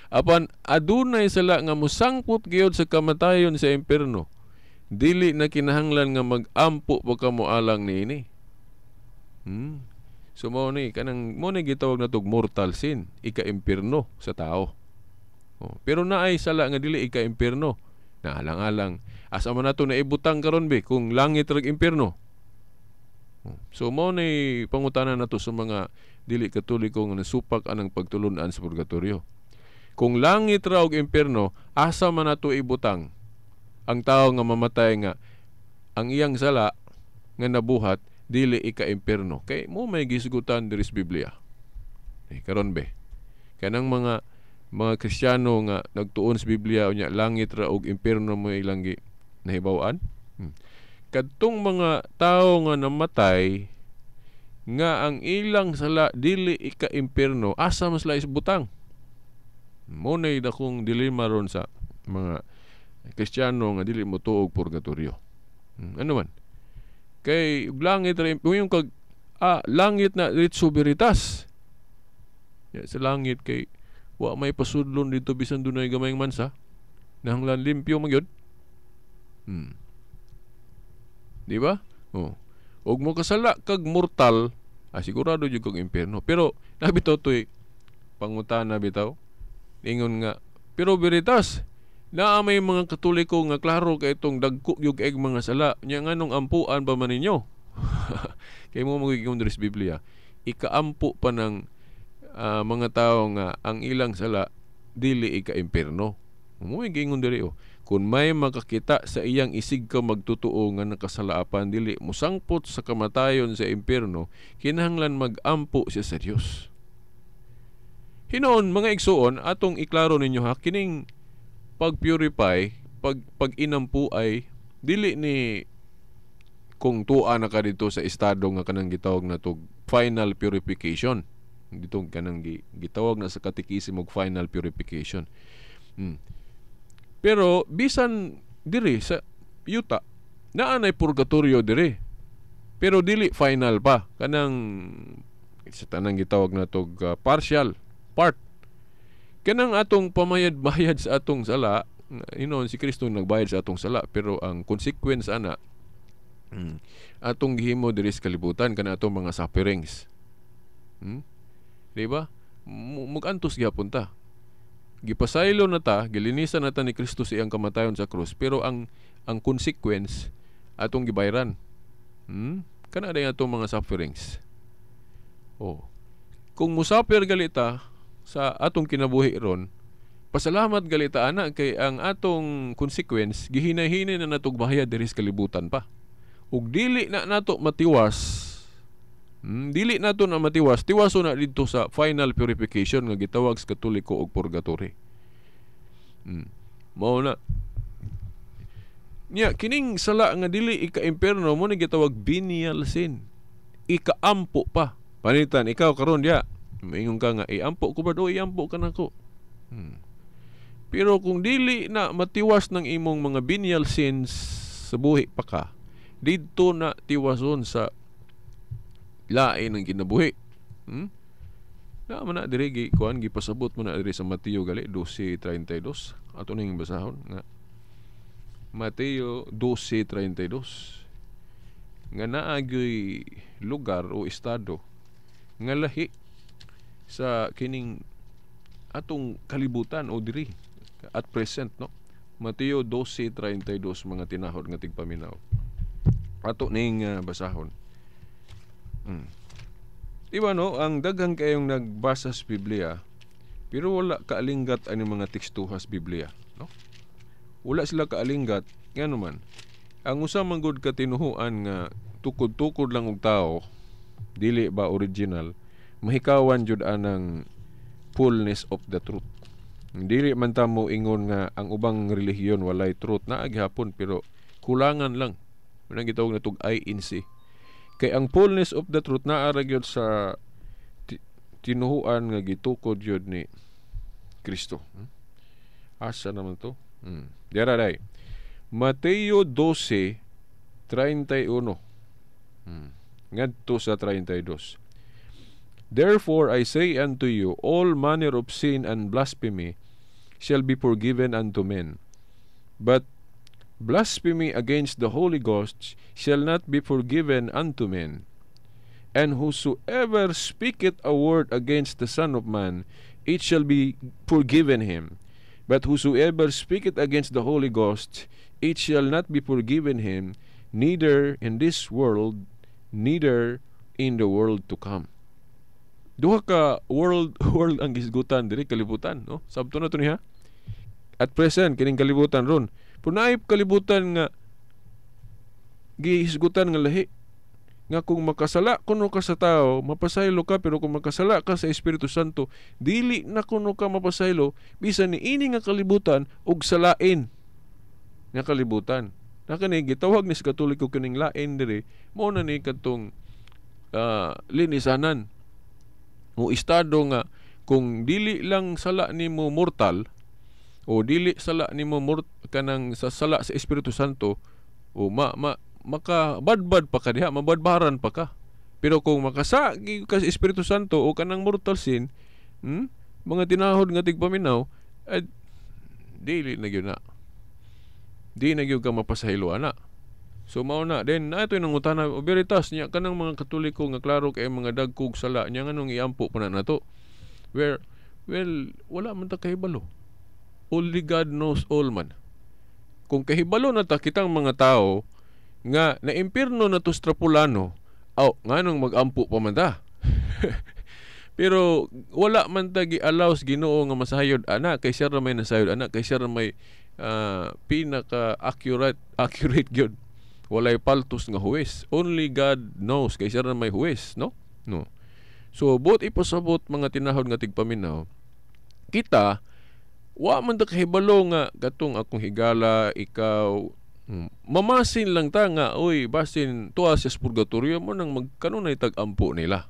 Apan adunay sala nga mosangpot gyud sa kamatayon sa impierno, dili na kinahanglan nga mag-ampo pa kamo alang niini. So mao ni kanang mo ni gitawag natog mortal sin, ika-impierno sa tao. Oh, pero naay sala nga dili ika-impierno. Naalang-alang asa man nato naibutang karon be kung langit rag impierno. Oh, so mao ni pangutana nato sa mga dili Katoliko nga nasupak anang pagtulun-an sa purgatorio. Kung langit ra og impierno, asa man nato ibutang ang tao nga mamatay nga ang iyang sala nga nabuhat dili ika-impierno? Kay mo may gisgutan diri sa Biblia. Eh, karon be, kanang mga Kristiyano nga nagtuon sa Biblia unya langit ra og impierno mo ilang gi nahibaw-an. Kadtong mga tawo nga namatay nga ang ilang sala dili ika-impierno, asa man sila isbutang? Mo nay dakong dilema ron sa mga Kristiyano nga dili mo tuog purgatorio. Ano man? Kay langit ra yung kag langit na diretso veritas. Ya, sa langit kay wa may pasudlon dito bisan dunay gamayng mansa. Nahanglan limpyo man gyud. Di ba? Oh. Og mo kasala kag mortal, sigurado jud kag impierno. Pero nabitaw toy pangutana bitaw. Ingon nga, pero veritas, naa may mga Katoliko nga klaro kay itong dagko gyud kay mga sala. Nya nganong ampuan pa man ninyo? Kay mo magiging diri sa Biblia, ikaampo pa ng mga tao nga ang ilang sala dili ika-impierno. Mo giingon diri oh. Kung may makakita sa iyang isig ka magtotoo nga nakasalaapan dili mosangpot sa kamatayon sa impierno, kinahanglan magampo siya sa Dios. Hinoon mga igsuon, atong iklaro ninyo ha, kining pag-purify, pag-inampo ay dili ni kung tuwa na ka dito sa estado nga kanang gitawag na tog final purification. Dito kanang gitawag na sa katikisimo og final purification. Pero bisan diri sa yuta, naa nay purgatorio diri. Pero dili final pa, kanang sa tanang gitawag na tog partial part. Kanang atong pamayad-bayad sa atong sala, inoon si Kristo nagbayad sa atong sala, pero ang consequence ana atong gihimo diri sa kalibutan kana atong mga sufferings. Di ba? Mugantos gyapon ta. Gipasaylo na ta, gilinisan na ta ni Kristo sa iyang kamatayon sa krus, pero ang consequence atong gibayran. Kana day atong mga sufferings. Oh. Kung musuffer galita sa atong kinabuhi ron, pasalamat galita ana kay ang atong consequence gihinay-hinay na natog bayad diri sa kalibutan pa. Ug dili na nato matiwas. Dili nato na matiwas, tiwaso na didto sa final purification nga gitawag sa Katoliko og purgatory. Mao na. Nya kining sala nga dili ika-impierno mo ni gitawag venial sin. Ikaampo pa. Panitan ikaw karon diya, maingon ka nga iampo ko ba do, iampo ka nako. Pero kung dili na matiwas ng imong mga venial sins sa buhi pa ka, didto na tiwason sa lain ang kinabuhi. Na man na diri gi kuan gipasabot mo na diri sa Mateo gali 12:32. Ato ning basahon nga Mateo 12:32 nga naagyoy lugar o estado nga lahi Sa kining atong kalibutan o diri at present, no? Mateo 12:32, mga tinahod nga tigpaminaw. Ato ning basahon. Di ba, no, ang daghan kayong nagbasa sa Biblia pero wala kaalinggat ani mga tekstuhas Biblia, no? Wala sila kaalinggat ngano man. Ang usa man gud ka tinuhuan nga tukod-tukod lang og tao, dili ba original, mahikawan jud anang fullness of the truth. Dili man ta mo ingon nga ang ubang relihiyon walay truth, naa gihapon, pero kulangan lang. Unang gitawag natog INC. Kay ang fullness of the truth naa ra gyud sa tinuhuan nga gitukod gyud ni Kristo. Asa naman to? Dira day. Mateo 12:31. Ngadto sa 32. Therefore I say unto you, all manner of sin and blasphemy shall be forgiven unto men. But blasphemy against the Holy Ghost shall not be forgiven unto men. And whosoever speaketh a word against the Son of Man, it shall be forgiven him. But whosoever speaketh against the Holy Ghost, it shall not be forgiven him, neither in this world, neither in the world to come. Duha ka world world ang gisgutan diri, kalibutan, no? Sabto na to niya. At present kining kalibutan ron. Pero naay kalibutan nga gihisgutan nga lahi nga kung makasala kuno ka sa tao, mapasaylo ka, pero kung makasala ka sa Espiritu Santo, dili na kuno ka mapasaylo bisan ni ini nga kalibutan ug sa lain nga kalibutan. Na kani gitawag ni sa Katoliko kining lain diri, mao na ni kadtong linisanan mo estado nga kung dili lang sala nimo mortal o dili sala nimo kanang sa sala sa Espiritu Santo o ma, ma makabadbad pa ka diha, mabadbaran pa ka. Pero kung makasa ka sa Espiritu Santo o kanang mortal sin, mga tinahod nga tigpaminaw, ay dili na gyud na. Di na gyud ka mapasaylo ana. So mao na then na ito'y nangutana o Veritas niya kanang mga Katoliko nga klaro kay mga dagkog sala niya, nganong iampo pa na nato? Where well, wala man ta kahibalo. Only God knows all man. Kung kahibalo na ta kitang mga tao nga naimpirno na to sa trapulano, aw nganong magampo pa man ta? Pero wala man ta gi-allow sa Ginoo nga masayod ana, kay siya ra may nasayod ana, kay siya ra may pinaka accurate accurate gyud, walay paltos nga huwes. Only God knows kay siya ra may huwes, no? No. So buot ipasabot, mga tinahod nga tigpaminaw, kita wa man ta kahibalo nga katong akong higala, ikaw, mamasin lang ta nga oy, basin tuwa sa purgatorio mo nang magkanunay tag-ampo nila.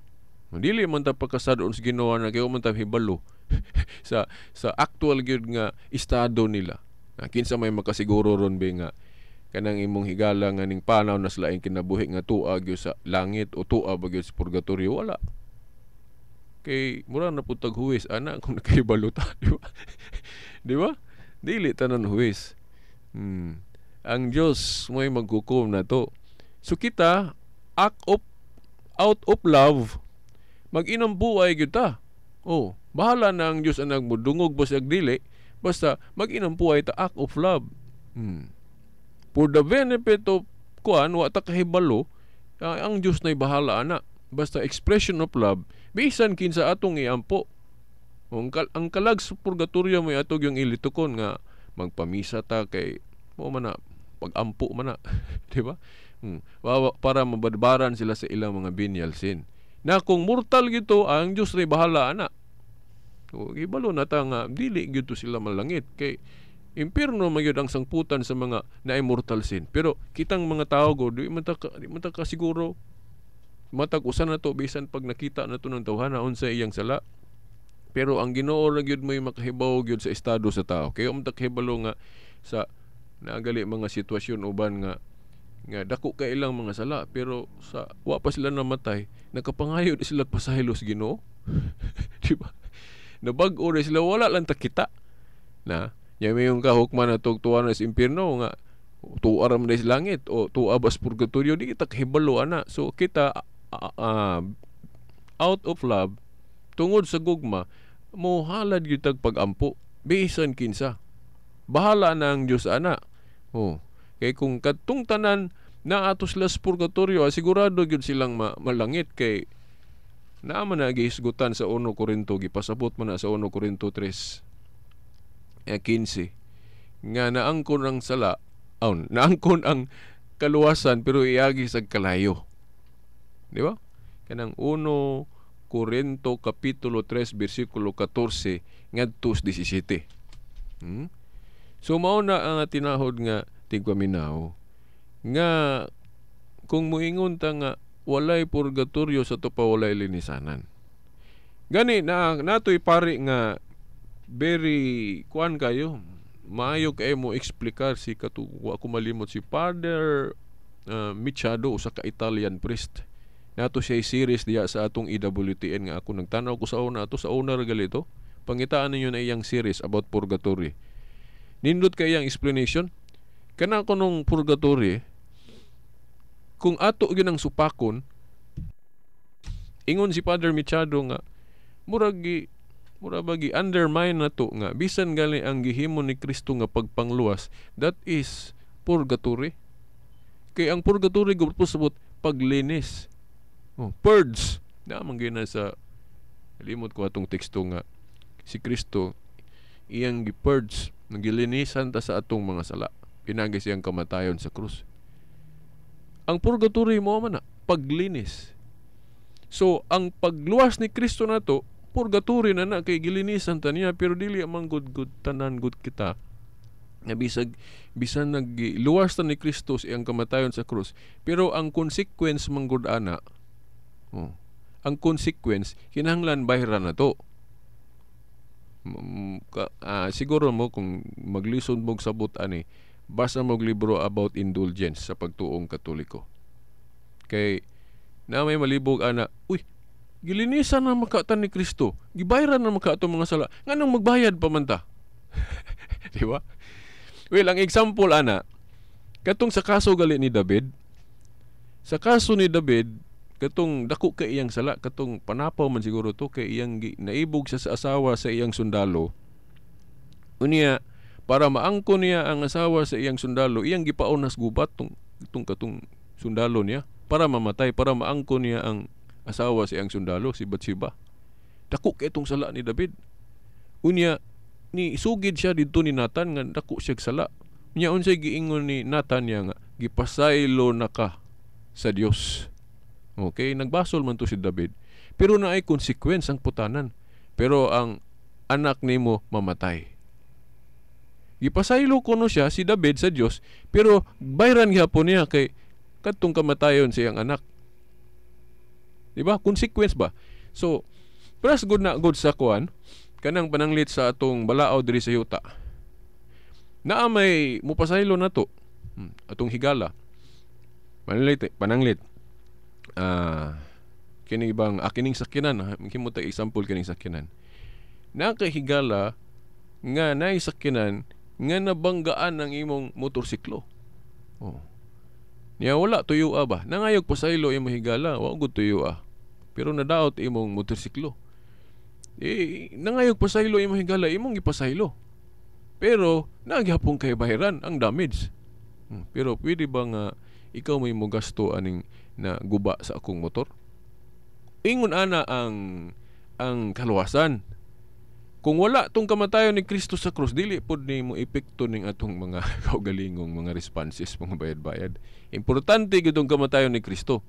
Dili man ta pagkasad-on sa Ginoo na kay man ta hibalo sa actual gyud nga estado nila. Na kinsa may makasiguro ron be nga kanang imong higala nga ning panaw na sa laing kinabuhi nga tuwa gyud sa langit o tuwa ba gyud sa purgatorio? Wala. Kay mura na pud tag huwes ana kung nakahibalo ta, di ba? Di ba? Dili tanan huwes. Ang Dios mo'y maghukom na to. So kita, act of out of love, mag-inambuay gyud ta. Oh, bahala na ang Dios ang nagmudungog ba siya dili, basta mag-inambuay ta, act of love. For the benefit of kuan, wa ta kahibalo, ang Dios na'y bahala ana. Basta expression of love, bisan kinsa atong iampo. Ang kalag sa purgatorio may atog yung ilitukon nga magpamisa ta kay mo man na pag-ampo man na, di ba? Para mabadbaran sila sa ilang mga venial sin. Na kung mortal gito, ang Dios ray bahala ana. O, ibalo na ta nga dili gyud to sila malangit kay impierno man gyud ang sangputan sa mga na mortal sin. Pero kitang mga tao go, di man ta ka siguro matag usa na to bisan pag nakita na to ng tawhana unsa iyang sala. Pero ang Ginoo ra gyud mo'y makahibaw gyud sa estado sa tao. Kay man ta kahibalo nga sa naagali mga sitwasyon uban nga nga dako kay ilang mga sala pero sa wa pa sila namatay, nakapangayo di sila pasaylo sa Ginoo. Di ba? Nabag-o ra sila, wala lang ta kita. Na nya may yung kahukman na tuwa na sa impierno nga tuwa ra man sa langit o tuwa ba sa purgatorio, di kita kahibalo ana. So kita out of love Tungod sa gugma, mohalad gyud tag pag-ampo bisan kinsa. Bahala na ang Dios ana. Oh, kay kung kadtong tanan na ato sila sa purgatorio, sigurado gyud silang malangit kay naa man na gihisgutan sa 1 Korinto, gipasabot man na sa 1 Korinto 3:15 nga naangkon ang sala, naangkon ang kaluwasan pero iagi sa kalayo. Di ba? Kanang 1 Korinto kapitulo 3 bersikulo 14 ngadto 17. So mao na ang tinahod nga tigpaminaw nga kung moingon ta nga walay purgatorio sa to pa walay linisanan. Gani na natoy pari nga very kuan kayo, maayo kay mo eksplikar si katu wa ko malimot si Father Michado, usa ka Italian priest. Nato siya series diya sa atong EWTN nga ako nagtanaw ko sa una ato sa owner galito. Pangitaan ninyo na iyang series about purgatory. Nindot kay iyang explanation. Kana kunong purgatory, kung ato gyud ang supakon, ingon si Father Michado nga murag gi undermine na to nga bisan gali ang gihimo ni Kristo nga pagpangluwas, that is purgatory. Kay ang purgatory gud pasabot paglinis. Oh, purge. Na man gyud na sa limot ko atong teksto nga si Kristo iyang gi-purge, nagilinisan ta sa atong mga sala pinagi siyang kamatayon sa krus. Ang purgatory mo man na paglinis. So ang pagluwas ni Kristo nato purgatory na na kay gilinisan ta niya, pero dili man gud tanan gud kita nga bisan nagluwas ta ni Kristo sa iyang kamatayon sa krus, pero ang consequence man gud ana, oh, ang consequence kinahanglan bayran na to. Siguro mo kung maglisod mo sabot ani, basa mo libro about indulgence sa pagtuong Katoliko. Kay na may malibog ana, uy, gilinisan na makatan ni Kristo, gibayran na makato mga sala, nganong magbayad pa man ta? Di ba? Well, ang example ana, katong sa kaso gali ni David, sa kaso ni David, katong dako kay iyang sala, katong panapaw man siguro to kay iyang naibog siya sa asawa sa iyang sundalo. Unya, para maangko niya ang asawa sa iyang sundalo, iyang gipaonas gubat tong katong sundalo niya para mamatay, para maangko niya ang asawa sa iyang sundalo, si Bathsheba. Dako kay itong sala ni David. Unya, ni sugid siya didto ni Nathan nga dako siya sala. Unya unsay giingon ni Nathan niya nga gipasaylo na ka sa Dios. Okay, nagbasol man to si David. Pero naay consequence ang putanan. Pero ang anak nimo mamatay. Gipasaylo kuno siya si David sa Dios, pero bayran gihapon niya kay kadtong kamatayon sa iyang anak. Di ba? Consequence ba? So, pras good na good sa kuan kanang pananglit sa atong balaod diri sa yuta. Naa may mupasaylo na to atong higala. Pananglit. Kini bang kining sakyanan, himo ta example kining sakyanan. Nakahigala nga naay sakyanan nga nabanggaan ang imong motorsiklo. Oh. Niya wala tuyo ba? Nangayog pasaylo imong higala, wa gud tuyo. Pero nadaot imong motorsiklo. Eh nangayog pasaylo imong higala, imong gipasaylo. Pero naghapon kay bahiran ang damage. Pero pwede ba nga ikaw may mogasto aning na guba sa akong motor? Ingon ana ang kaluwasan. Kung wala tong kamatayon ni Kristo sa krus, dili pod nimo epekto ning atong mga kaugalingong mga responses, mga bayad-bayad. Importante gyud tong kamatayon ni Kristo.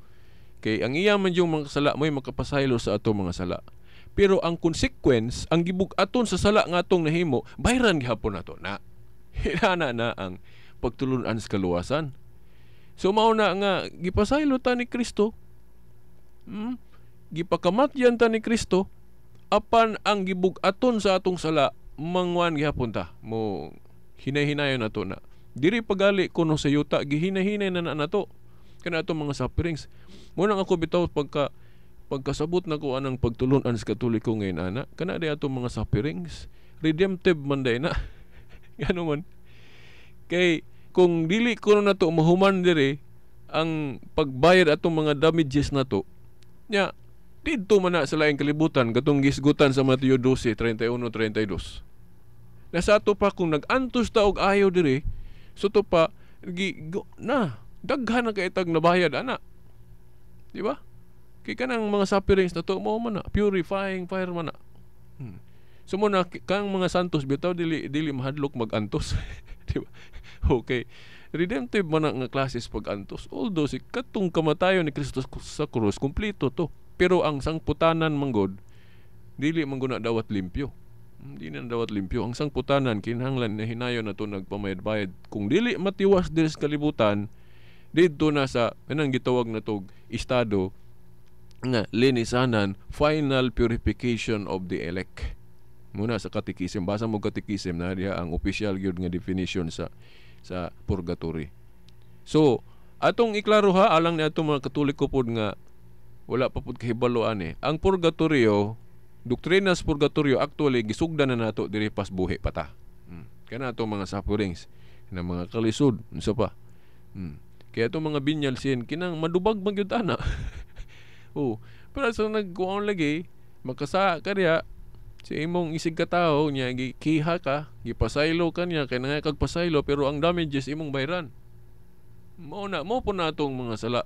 Kay ang iya man yung mga sala mo'y makapasaylo sa atong mga sala. Pero ang consequence, ang gibug-aton sa sala nga atong nahimo, bayran gihapon nato na. Hinana na ang pagtulun-an sa kaluwasan. So mao na nga gipasaylo ta ni Kristo. Gipakamatyan ta ni Kristo apan ang gibug-aton sa atong sala mangwan gihapon ta. Mo hinay-hinayon nato na. Diri pagali kuno sa yuta gihinahinay na nato kana atong mga sufferings. Mo nang ako bitaw pagkasabot nako anang pagtulun-an sa Katoliko ngayon ana, kana di atong mga sufferings redemptive man day na. Ngano man kay kung dili kuno nato mahuman diri ang pagbayad atong mga damages nato, nya Didto man na sa laing kalibutan katong gisgutan sa Mateo 12:31-32. Nasa ato pa kung nag-antos ta og ayo diri, so to pa gi, go, na daghan na kay tag nabayad ana. Di ba? Kay kanang mga sufferings na to mo man na purifying fire man na. So mo na kang mga santos bitaw dili dili mahadlok mag-antos. Di ba? Okay. Redemptive man na nga classes pag-antos. Although si katong kamatayon ni Kristo sa krus kumpleto to. Pero ang sangputanan manggod dili man gud na dawat limpyo. Hindi na dawat limpyo. Ang sangputanan kinahanglan na hinayon na to nagpamayad-bayad. Kung dili matiwas diri sa kalibutan, didto na sa kanang gitawag na tog estado nga linisanan, final purification of the elect. Muna sa catechism, basa mo catechism na diha ang official gyud nga definition sa purgatory. So, atong iklaro ha, alang ni atong mga Katoliko pod nga wala pa pod kahibalo ani. Ang purgatorio, doktrina sa purgatorio actually gisugdan na nato diri pas buhi pa ta. Kana atong mga sufferings, na mga kalisod, unsa pa. Kaya atong mga venial sin kinang madubag man gyud ana. Oh, pero sa nagkuan lagi makasa ka diha sa imong isig ka tawo nya gikiha ka, gipasaylo ka niya kay nangay kag pasaylo pero ang damages imong bayran. Mao na mo po na atong mga sala.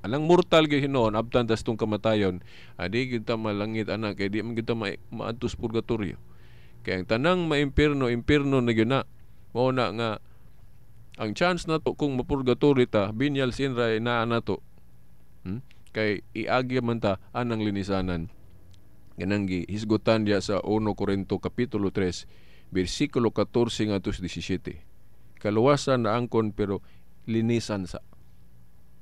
Alang mortal gyud hinuon abtan tas tong kamatayon, adi gyud ta malangit ana kay di man gyud ta maadtos purgatorio. Kay ang tanang maimpierno, impierno na gyud na. Mao na nga ang chance nato kung mapurgatory ta, venial sin ra naa nato. Kay iagi man ta anang linisanan. Ganang gihisgutan diya sa 1 Korinto Kapitulo 3, versikulo 14 ngadto 17. Kaluwasan na angkon pero linisan sa.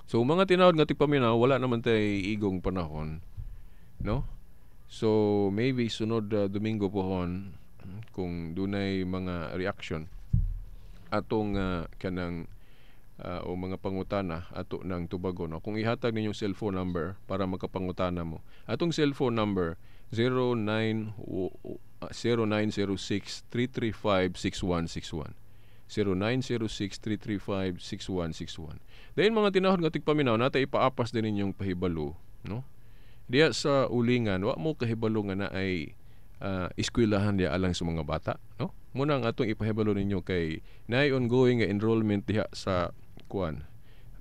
So mga tinawag nga tigpaminaw, wala naman tay igong panahon, no? So maybe sunod Domingo pohon kung dunay mga reaction atong kanang o mga pangutana ato ng tubagon. No? Kung ihatag ninyong cellphone number para makapangutana mo. Atong cellphone number 0906 335 6161. 0906 335 6161. Dayon mga tinahod nga tigpaminaw nata ipaapas din ninyong pahibalo, no? Diya sa Ulingan wa mo kahibalo nga na ay eskwelahan diya alang sa mga bata, no? Muna ang atong ipahibalo ninyo kay naay ongoing nga enrollment diha sa kuan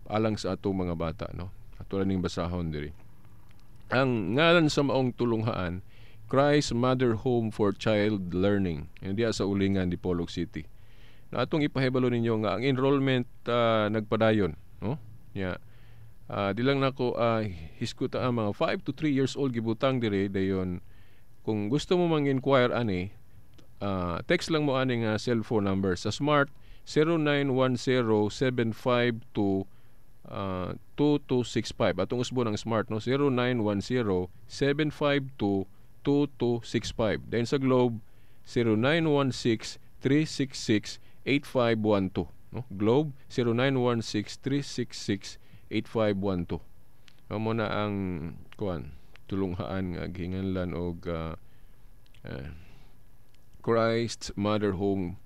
alang sa atong mga bata, no? Ato lang ning basahon diri. Ang ngalan sa maong tulunghaan, Christ Mother Home for Child Learning, diha sa Ulingan, Dipolog City. Na atong ipahibalo ninyo nga ang enrollment nagpadayon, no? Nya di lang nako hisguta ang mga 5 to 3 years old gibutang diri. Dayon kung gusto mo mang-inquire ani, text lang mo ani nga cellphone number sa Smart 0910 752 2265. Atong usbon ang Smart, no? 0910 752 2265. Then sa Globe 0916 366 8512, no? Globe 0916 366 8512. Mao na ang kuan tulunghaan nga gihinganlan og Christ Mother Home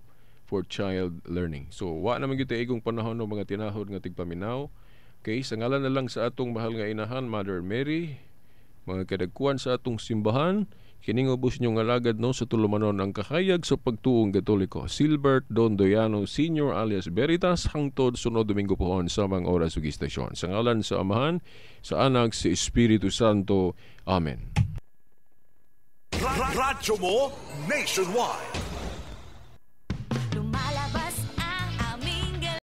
for Child Learning. So wa naman gyud igong panahon no mga tinahod nga tigpaminaw. Okay, sa ngalan na lang sa atong mahal nga inahan Mother Mary, mga kadagkuan sa atong simbahan, kining ubos nyo nga alagad no sa tulumanon ang kahayag sa pagtuong Katoliko, Silbert Dondoyano Sr. alias Veritas, hangtod sunod Domingo pohon sa mga oras ug istasyon. Sa ngalan sa Amahan, sa Anak, sa Espiritu Santo. Amen. Radyo mo nationwide.